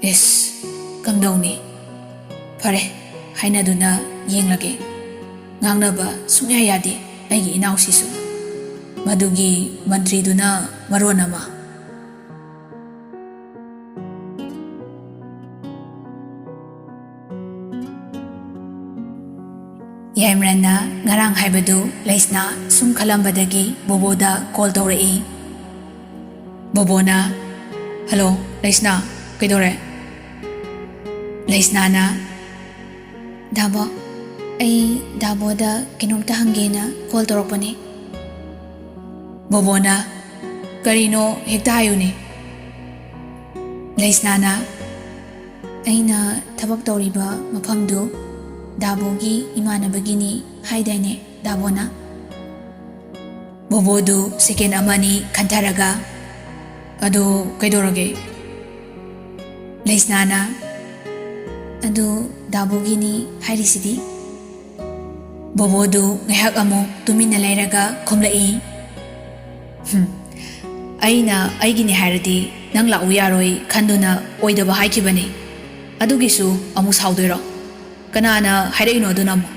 "ꯏꯁ, ꯀꯝꯗꯧꯅꯤ? ꯐꯔꯦ, ꯍꯥꯏꯅꯗꯨꯅ ꯌꯦꯡꯂꯒꯦ꯫ ꯉꯥꯡꯅꯕ ꯁꯨꯡꯌꯥ ꯌꯥꯗꯦ ꯑꯩꯒꯤ ꯏꯅꯥꯎꯁꯤꯁꯨ꯫ ꯃꯗꯨꯒꯤ ꯃꯟꯇ꯭ꯔꯤꯗꯨꯅ ꯃꯔꯣꯟ ꯑꯃ꯫" ꯌꯥꯏꯃꯔꯟꯅ ꯉꯔꯥꯡ ꯍꯥꯏꯕꯗꯨ ꯂꯩꯁꯅꯥ ꯁꯨꯝ ꯈꯜꯂꯝꯕꯗꯒꯤ ꯕꯣꯕꯣꯗ ꯀꯣꯜ ꯇꯧꯔꯛꯏ꯫ ꯕꯣꯕꯣꯅ, "ꯍꯜꯂꯣ, ꯂꯩꯁꯅꯥ, ꯀꯩꯗꯧꯔꯦ?" ꯂꯩꯁꯅꯥꯅ, "ꯗꯥꯕꯣ, ꯑꯩ ꯗꯥꯕꯣꯗ ꯀꯩꯅꯣꯝꯇ ꯍꯪꯒꯦꯅ ꯀꯣꯜ ꯇꯧꯔꯛꯄꯅꯦ꯫" ꯕꯣꯕꯣꯅ, "ꯀꯔꯤꯅꯣ ꯍꯦꯛꯇ ꯍꯥꯏꯌꯨꯅꯦ꯫" ꯂꯩꯁꯅꯥꯅ, "ꯑꯩꯅ ꯊꯕꯛ ꯇꯧꯔꯤꯕ ꯃꯐꯝꯗꯨ ꯗꯥꯕꯣꯒꯤ ꯏꯃꯥꯟꯅꯕꯒꯤꯅꯤ ꯍꯥꯏꯗꯥꯏꯅꯦ ꯗꯥꯕꯣꯅ?" ꯕꯣꯕꯣꯗꯨ ꯁꯦꯀꯦꯟ ꯑꯃꯅꯤ ꯈꯟꯊꯔꯒ, "ꯑꯗꯨ ꯀꯩꯗꯧꯔꯒꯦ?" ꯂꯩꯁꯅꯥꯅ, "ꯑꯗꯨ ꯗꯥꯕꯣꯒꯤꯅꯤ ꯍꯥꯏꯔꯤꯁꯤꯗꯤ?" ꯕꯣꯕꯣꯗꯨ ꯉꯥꯏꯍꯥꯛ ꯑꯃꯨꯛ ꯇꯨꯃꯤꯟꯅ ꯂꯩꯔꯒ ꯈꯨꯝꯂꯛꯏ, "ꯍꯨꯝ, ꯑꯩꯅ ꯑꯩꯒꯤꯅꯤ ꯍꯥꯏꯔꯗꯤ ꯅꯪ ꯂꯥꯛꯎ ꯌꯥꯔꯣꯏ ꯈꯟꯗꯨꯅ ꯑꯣꯏꯗꯕ ꯍꯥꯏꯈꯤꯕꯅꯤ꯫ ꯑꯗꯨꯒꯤꯁꯨ ꯑꯃꯨꯛ ꯁꯥꯎꯗꯣꯏꯔꯣ? ꯀꯅꯥꯅ ꯍꯥꯏꯔꯛꯏꯅꯣ ꯑꯗꯨꯅ ꯑꯃꯨꯛ?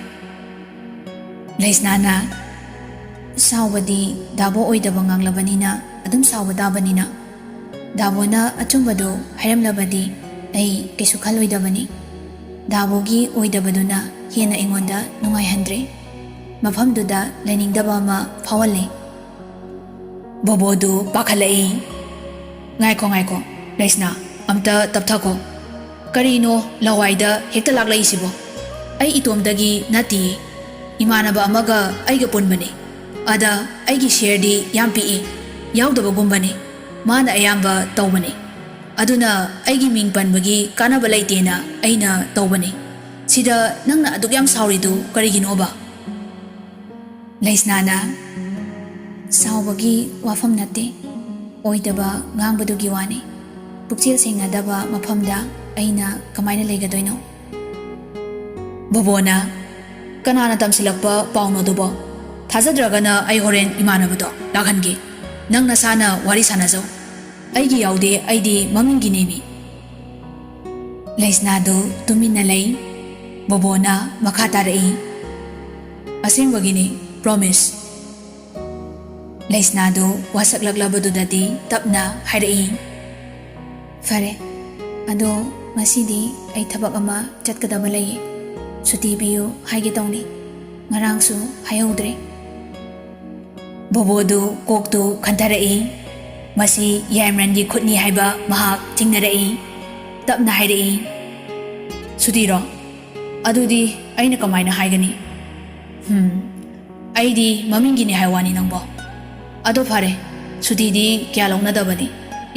ꯂꯩꯁꯅꯥꯅ, "ꯁꯥꯎꯕꯗꯤ ꯗꯥꯕꯣ ꯑꯣꯏꯗꯕ ꯉꯥꯡꯂꯕꯅꯤꯅ ꯑꯗꯨꯝ ꯁꯥꯎꯕ ꯇꯥꯕꯅꯤꯅ꯫ ꯗꯥꯕꯣꯅ ꯑꯆꯨꯝꯕꯗꯨ ꯍꯥꯏꯔꯝꯂꯕꯗꯤ ꯑꯩ ꯀꯩꯁꯨ ꯈꯜꯂꯣꯏꯗꯕꯅꯤ꯫ ꯗꯥꯕꯣꯒꯤ ꯑꯣꯏꯗꯕꯗꯨꯅ ꯍꯦꯟꯅ ꯑꯩꯉꯣꯟꯗ ꯅꯨꯡꯉꯥꯏꯍꯟꯗ꯭ꯔꯦ꯫ ꯃꯐꯝꯗꯨꯗ ꯂꯩꯅꯤꯡꯗꯕ ꯑꯃ ꯐꯥꯎꯍꯜꯂꯦ꯫" ꯕꯣꯕꯣꯗꯨ ꯄꯥꯈꯠꯂꯛꯏ꯫ "ꯉꯥꯏꯈꯣ, ꯉꯥꯏꯈꯣ, ꯂꯩꯁꯅꯥ, ꯑꯝꯇ ꯇꯞꯊꯈꯣ꯫ ꯀꯔꯤꯅꯣ ꯂꯋꯥꯏꯗ ꯍꯦꯛꯇ ꯂꯥꯛꯂꯛꯏꯁꯤꯕꯣ? ꯑꯩ ꯏꯇꯣꯝꯗꯒꯤ ꯅꯠꯇꯤꯌꯦ꯫ ꯏꯃꯥꯟꯅꯕ ꯑꯃꯒ ꯑꯩꯒ ꯄꯨꯟꯕꯅꯦ꯫ ꯑꯗ ꯑꯩꯒꯤ ꯁꯤꯌꯔꯗꯤ ꯌꯥꯝ ꯄꯤꯛꯏ, ꯌꯥꯎꯗꯕꯒꯨꯝꯕꯅꯤ꯫ ꯃꯥꯅ ꯑꯌꯥꯝꯕ ꯇꯧꯕꯅꯦ꯫ ꯑꯗꯨꯅ ꯑꯩꯒꯤ ꯃꯤꯡ ꯄꯟꯕꯒꯤ ꯀꯥꯟꯅꯕ ꯂꯩꯇꯦꯅ ꯑꯩꯅ ꯇꯧꯕꯅꯦ꯫ ꯁꯤꯗ ꯅꯪꯅ ꯑꯗꯨꯛ ꯌꯥꯝ ꯁꯥꯎꯔꯤꯗꯨ ꯀꯔꯤꯒꯤꯅꯣꯕ?" ꯂꯩꯁꯅꯥꯅ, "ꯁꯥꯎꯕꯒꯤ ꯋꯥꯐꯝ ꯅꯠꯇꯦ, ꯑꯣꯏꯗꯕ ꯉꯥꯡꯕꯗꯨꯒꯤ ꯋꯥꯅꯤ꯫ ꯄꯨꯛꯆꯦꯜ ꯁꯦꯡꯅꯗꯕ ꯃꯐꯝꯗ ꯑꯩꯅ ꯀꯃꯥꯏꯅ ꯂꯩꯒꯗꯣꯏꯅꯣ?" ꯕꯣꯕꯣꯅ, "ꯀꯅꯥꯅ ꯇꯝꯁꯤꯜꯂꯛꯄ ꯄꯥꯎꯅꯣ ꯑꯗꯨꯕꯣ? ꯊꯥꯖꯗ꯭ꯔꯒꯅ ꯑꯩ ꯍꯣꯔꯦꯟ ꯏꯃꯥꯟꯅꯕꯗꯣ ꯂꯥꯛꯍꯟꯒꯦ꯫ ꯅꯪ ꯅꯁꯥꯅ ꯋꯥꯔꯤ ꯁꯥꯟꯅꯖꯧ꯫ ꯑꯩꯒꯤ ꯌꯥꯎꯗꯦ, ꯑꯩꯗꯤ ꯃꯃꯤꯡꯒꯤꯅꯦꯃꯤ꯫" ꯂꯩꯁꯅꯥꯗꯨ ꯇꯨꯃꯤꯟꯅ ꯂꯩ꯫ ꯕꯣꯕꯣꯅ ꯃꯈꯥ ꯇꯥꯔꯛꯏ, "ꯑꯁꯦꯡꯕꯒꯤꯅꯤ, ꯄ꯭ꯔꯣꯃꯤꯁ꯫" ꯂꯩꯁꯅꯥꯗꯨ ꯋꯥꯁꯛꯂꯛꯂꯕꯗꯨꯗꯗꯤ ꯇꯞꯅ ꯍꯥꯏꯔꯛꯏ, "ꯐꯔꯦ, ꯑꯗꯣ ꯉꯁꯤꯗꯤ ꯑꯩ ꯊꯕꯛ ꯑꯃ ꯆꯠꯀꯗꯕ ꯂꯩꯌꯦ꯫ ꯁꯨꯇꯤ ꯄꯤꯌꯨ ꯍꯥꯏꯒꯦ ꯇꯧꯅꯤ꯫ ꯉꯔꯥꯡꯁꯨ ꯍꯥꯏꯍꯧꯗ꯭ꯔꯦ꯫" ꯕꯣꯕꯣꯗꯨ ꯀꯣꯛꯇꯨ ꯈꯟꯊꯔꯛꯏ꯫ ꯃꯁꯤ ꯌꯥꯏꯃꯔꯟꯒꯤ ꯈꯨꯠꯅꯤ ꯍꯥꯏꯕ ꯃꯍꯥꯛ ꯆꯤꯡꯅꯔꯛꯏ꯫ ꯇꯞꯅ ꯍꯥꯏꯔꯛꯏ, "ꯁꯨꯇꯤꯔꯣ? ꯑꯗꯨꯗꯤ ꯑꯩꯅ ꯀꯃꯥꯏꯅ ꯍꯥꯏꯒꯅꯤ? ꯍꯨꯝ, ꯑꯩꯗꯤ ꯃꯃꯤꯡꯒꯤꯅꯤ ꯍꯥꯏ ꯋꯥꯅꯤ ꯅꯪꯕꯣ꯫ ꯑꯗꯣ ꯐꯔꯦ, ꯁꯨꯇꯤꯗꯤ ꯀꯌꯥ ꯂꯧꯅꯗꯕꯅꯤ,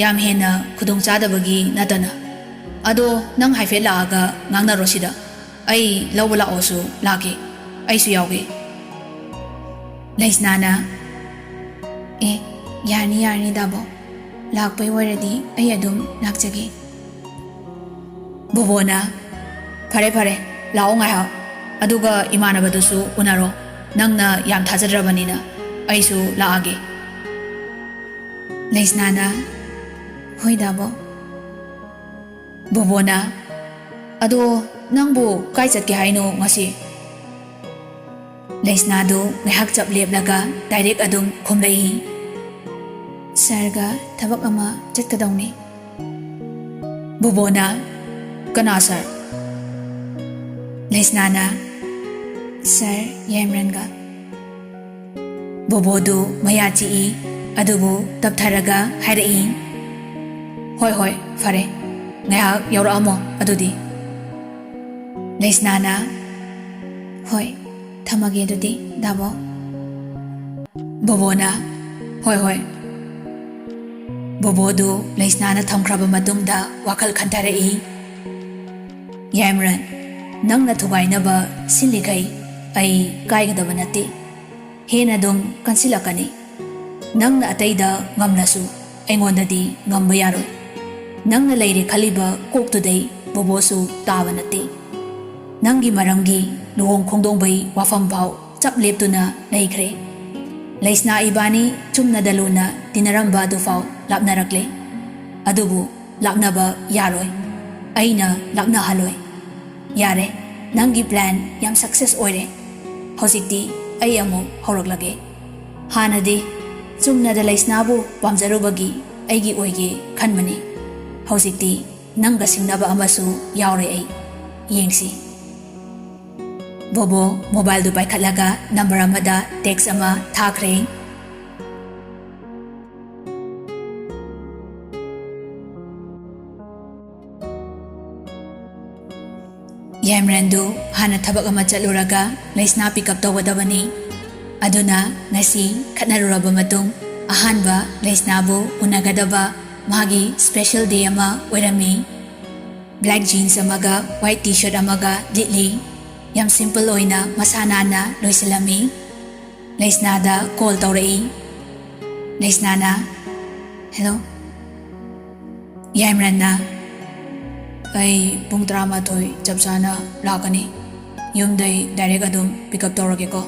ꯌꯥꯝ ꯍꯦꯟꯅ ꯈꯨꯗꯣꯡꯆꯥꯗꯕꯒꯤ ꯅꯠꯇꯅ꯫ ꯑꯗꯣ ꯅꯪ ꯍꯥꯏꯐꯦꯠ ꯂꯥꯛꯑꯒ ꯉꯥꯡꯅꯔꯣ ꯁꯤꯗ꯫ ꯑꯩ ꯂꯧꯕ ꯂꯥꯛꯑꯣꯁꯨ ꯂꯥꯛꯀꯦ, ꯑꯩꯁꯨ ꯌꯥꯎꯒꯦ꯫" ꯂꯩꯁꯅꯥꯅ, "ꯑꯦ, ꯌꯥꯔꯅꯤ, ꯌꯥꯔꯅꯤ ꯗꯥꯕꯣ꯫ ꯂꯥꯛꯄꯩ ꯑꯣꯏꯔꯗꯤ ꯑꯩ ꯑꯗꯨꯝ ꯂꯥꯛꯆꯒꯦ꯫" ꯕꯣꯕꯣꯅ, "ꯐꯔꯦ, ꯐꯔꯦ, ꯂꯥꯛꯑꯣ ꯉꯥꯏꯍꯥꯛ꯫ ꯑꯗꯨꯒ ꯏꯃꯥꯟꯅꯕꯗꯨꯁꯨ ꯎꯅꯔꯣ꯫ ꯅꯪꯅ ꯌꯥꯝ ꯊꯥꯖꯗ꯭ꯔꯕꯅꯤꯅ ꯑꯩꯁꯨ ꯂꯥꯛꯑꯒꯦ꯫" ꯂꯩꯁꯅꯥꯅ, "ꯍꯣꯏ ꯗꯥꯕꯣ꯫" ꯕꯣꯕꯣꯅ, ꯑꯗꯣ ꯅꯪꯕꯨ ꯀꯥꯏ ꯆꯠꯀꯦ ꯍꯥꯏꯅꯣ ꯉꯁꯤ? ꯂꯩꯁꯅꯥꯗꯨ ꯉꯥꯏꯍꯥꯛ ꯆꯞ ꯂꯦꯞꯂꯒ ꯗꯥꯏꯔꯦꯛ ꯑꯗꯨꯝ ꯈꯨꯝꯂꯛꯏ꯫ "ꯁꯥꯔꯒ ꯊꯕꯛ ꯑꯃ ꯆꯠꯀꯗꯧꯅꯤ꯫" ꯕꯣꯕꯣꯅ, "ꯀꯅꯥ ꯁꯥꯔ?" ꯂꯩꯁꯅꯥꯅ, "ꯁꯥꯔ ꯌꯥꯏꯃꯔꯟꯒ꯫" ꯕꯣꯕꯣꯗꯨ ꯃꯌꯥ ꯆꯤꯛꯏ, ꯑꯗꯨꯕꯨ ꯇꯞꯊꯔꯒ ꯍꯥꯏꯔꯛꯏ, "ꯍꯣꯏ, ꯍꯣꯏ, ꯐꯔꯦ꯫ ꯉꯥꯏꯍꯥꯛ ꯌꯥꯎꯔꯛꯑꯝꯃꯣ ꯑꯗꯨꯗꯤ꯫" ꯂꯩꯁꯅꯥꯅ, "ꯍꯣꯏ, ꯊꯝꯃꯒꯦ ꯑꯗꯨꯗꯤ, ꯗꯥꯕꯣ꯫" ꯕꯣꯕꯣꯅ, "ꯍꯣꯏ, ꯍꯣꯏ꯫" ꯕꯣꯕꯣꯗꯨ ꯂꯩꯁꯅꯥꯅ ꯊꯝꯈ꯭ꯔꯕ ꯃꯇꯨꯡꯗ ꯋꯥꯈꯜ ꯈꯟꯊꯔꯛꯏ꯫ "ꯌꯥꯏꯃꯔꯟ, ꯅꯪꯅ ꯊꯨꯒꯥꯏꯅꯕ ꯁꯤꯜꯂꯤꯈꯩ ꯑꯩ ꯀꯥꯏꯒꯗꯕ ꯅꯠꯇꯦ꯫ ꯍꯦꯟꯅ ꯑꯗꯨꯝ ꯀꯟꯁꯤꯜꯂꯛꯀꯅꯤ꯫ ꯅꯪꯅ ꯑꯇꯩꯗ ꯉꯝꯂꯁꯨ ꯑꯩꯉꯣꯟꯗꯗꯤ ꯉꯝꯕ ꯌꯥꯔꯣꯏ꯫ ꯅꯪꯅ ꯂꯩꯔꯦ ꯈꯜꯂꯤꯕ ꯀꯣꯛꯇꯨꯗꯩ ꯕꯣꯕꯣꯁꯨ ꯇꯥꯕ ꯅꯠꯇꯦ꯫ ꯅꯪꯒꯤ ꯃꯔꯝꯒꯤ ꯂꯨꯍꯣꯡ ꯈꯣꯡꯗꯣꯡꯕꯩ ꯋꯥꯐꯝ ꯐꯥꯎ ꯆꯞ ꯂꯦꯞꯇꯨꯅ ꯂꯩꯈ꯭ꯔꯦ꯫ ꯂꯩꯁꯅꯥ ꯏꯕꯥꯅꯤ ꯆꯨꯝꯅꯗ ꯂꯨꯅ ꯇꯤꯟꯅꯔꯝꯕ ꯑꯗꯨꯐꯥꯎ ꯂꯥꯞꯅꯔꯛꯂꯦ꯫ ꯑꯗꯨꯕꯨ ꯂꯥꯞꯅꯕ ꯌꯥꯔꯣꯏ꯫ ꯑꯩꯅ ꯂꯥꯞꯅꯍꯜꯂꯣꯏ꯫ ꯌꯥꯔꯦ, ꯅꯪꯒꯤ plan ꯌꯥꯝ success ꯑꯣꯏꯔꯦ꯫ ꯍꯧꯖꯤꯛꯇꯤ ꯑꯩ ꯑꯃꯨꯛ ꯍꯧꯔꯛꯂꯒꯦ꯫ ꯍꯥꯟꯅꯗꯤ ꯆꯨꯝꯅꯗ ꯂꯩꯁꯅꯥꯕꯨ ꯄꯥꯝꯖꯔꯨꯕꯒꯤ ꯑꯩꯒꯤ ꯑꯣꯏꯒꯦ ꯈꯟꯕꯅꯤ꯫ ꯍꯧꯖꯤꯛꯇꯤ ꯅꯪꯒ ꯁꯤꯡꯅꯕ ꯑꯃꯁꯨ ꯌꯥꯎꯔꯦ ꯑꯩ꯫ ꯌꯦꯡꯁꯤ꯫" ꯕꯣꯕꯣ ꯃꯣꯕꯥꯏꯜꯗꯨ ꯄꯥꯏꯈꯠꯂꯒ ꯅꯝꯕꯔ ꯑꯃꯗ text ꯑꯃ ꯊꯥꯈ꯭ꯔꯦ꯫ ꯌꯥꯏꯃꯔꯟꯗꯨ ꯍꯥꯟꯅ ꯊꯕꯛ ꯑꯃ ꯆꯠꯂꯨꯔꯒ ꯂꯩꯁꯅꯥ pick up ꯇꯧꯒꯗꯕꯅꯤ꯫ ꯑꯗꯨꯅ ꯉꯁꯤ ꯈꯠꯅꯔꯨꯔꯕ ꯃꯇꯨꯡ ꯑꯍꯥꯟꯕ ꯂꯩꯁꯅꯥꯕꯨ ꯎꯅꯒꯗꯕ ꯃꯥꯒꯤ special day ꯑꯃ ꯑꯣꯏꯔꯝꯃꯤ꯫ Black jeans ꯑꯃꯒ white T-shirt ꯑꯃꯒ ꯂꯤꯠꯂꯤ꯫ ꯌꯥꯝ simple ꯑꯣꯏꯅ ꯃꯁꯥ ꯅꯥꯟꯅ ꯂꯣꯏꯁꯤꯜꯂꯝꯃꯤ꯫ ꯂꯩꯁꯅꯥꯗ call ꯇꯧꯔꯛꯏ꯫ ꯂꯩꯁꯅꯥꯅ, "Hello꯫" ꯌꯥꯏꯃꯔꯟꯅ, "ꯑꯩ ꯄꯨꯡ ꯇꯔꯥꯃꯥꯊꯣꯏ ꯆꯞ ꯆꯥꯅ ꯂꯥꯛꯀꯅꯤ꯫ ꯌꯨꯝꯗꯩ direct ꯑꯗꯨꯝ pick up ꯇꯧꯔꯒꯦꯀꯣ꯫"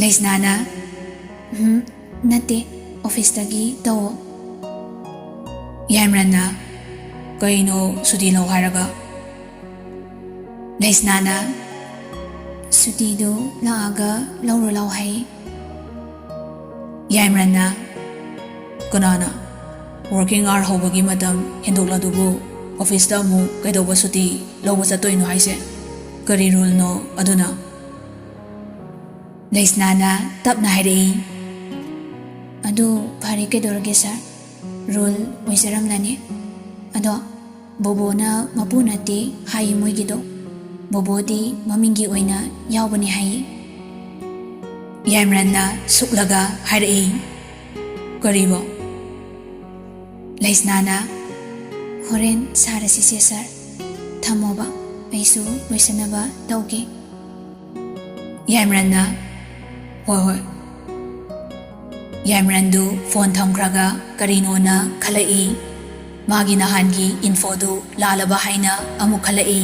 ꯂꯩꯁꯅꯥꯅ, "ꯎꯝ, ꯅꯠꯇꯦ, officeꯇꯒꯤ ꯇꯧꯑꯣ꯫" ꯌꯥꯏꯃꯔꯟꯅ, "ꯀꯩꯅꯣ ꯁꯨꯇꯤ ꯂꯧ ꯍꯥꯏꯔꯒ?" ꯂꯩꯁꯅꯥꯅ, "ꯁꯨꯇꯤꯗꯨ ꯂꯥꯛꯑꯒ ꯂꯧꯔꯨ ꯂꯥꯎ ꯍꯥꯏ꯫" ꯌꯥꯏꯃꯔꯟꯅ, "ꯀꯅꯥꯅ? Working hour ꯍꯧꯕꯒꯤ ꯃꯇꯝ ꯍꯦꯟꯗꯣꯛꯂꯗꯨꯕꯨ ꯑꯣꯐꯤꯁꯇ ꯑꯃꯨꯛ ꯀꯩꯗꯧꯕ ꯁꯨꯇꯤ ꯂꯧꯕ ꯆꯠꯇꯣꯏꯅꯣ ꯍꯥꯏꯁꯦ? ꯀꯔꯤ ꯔꯨꯜꯅꯣ ꯑꯗꯨꯅ?" ꯂꯩꯁꯅꯥꯅ ꯇꯞꯅ ꯍꯥꯏꯔꯛꯏ, "ꯑꯗꯨ ꯐꯔꯦ, ꯀꯩꯗꯧꯔꯒꯦ ꯁꯥꯔ? ꯔꯨꯜ ꯑꯣꯏꯖꯔꯝꯂꯅꯤ꯫ ꯑꯗꯣ ꯕꯣꯕꯣꯅ ꯃꯄꯨ ꯅꯠꯇꯦ ꯍꯥꯏꯌꯦ ꯃꯣꯏꯒꯤꯗꯣ꯫ ꯕꯣꯕꯣꯗꯤ ꯃꯃꯤꯡꯒꯤ ꯑꯣꯏꯅ ꯌꯥꯎꯕꯅꯤ ꯍꯥꯏꯌꯦ꯫" ꯌꯥꯏꯃꯔꯟꯅ ꯁꯨꯛꯂꯒ ꯍꯥꯏꯔꯛꯏ, "ꯀꯔꯤꯕꯣ?" ꯂꯩꯁꯅꯥꯅ, "ꯍꯣꯔꯦꯟ ꯁꯥꯔꯁꯤꯁꯦ ꯁꯥꯔ꯫ ꯊꯝꯃꯣꯕ, ꯑꯩꯁꯨ ꯂꯣꯏꯁꯤꯟꯅꯕ ꯇꯧꯒꯦ꯫" ꯌꯥꯏꯃꯔꯟꯅ, "ꯍꯣꯏ, ꯍꯣꯏ꯫" ꯌꯥꯏꯃꯔꯟꯗꯨ ꯐꯣꯟ ꯊꯝꯈ꯭ꯔꯒ ꯀꯔꯤꯅꯣꯅ ꯈꯜꯂꯛꯏ꯫ ꯃꯥꯒꯤ ꯅꯍꯥꯟꯒꯤ ꯏꯟꯐꯣꯗꯨ ꯂꯥꯜꯂꯕ ꯍꯥꯏꯅ ꯑꯃꯨꯛ ꯈꯜꯂꯛꯏ꯫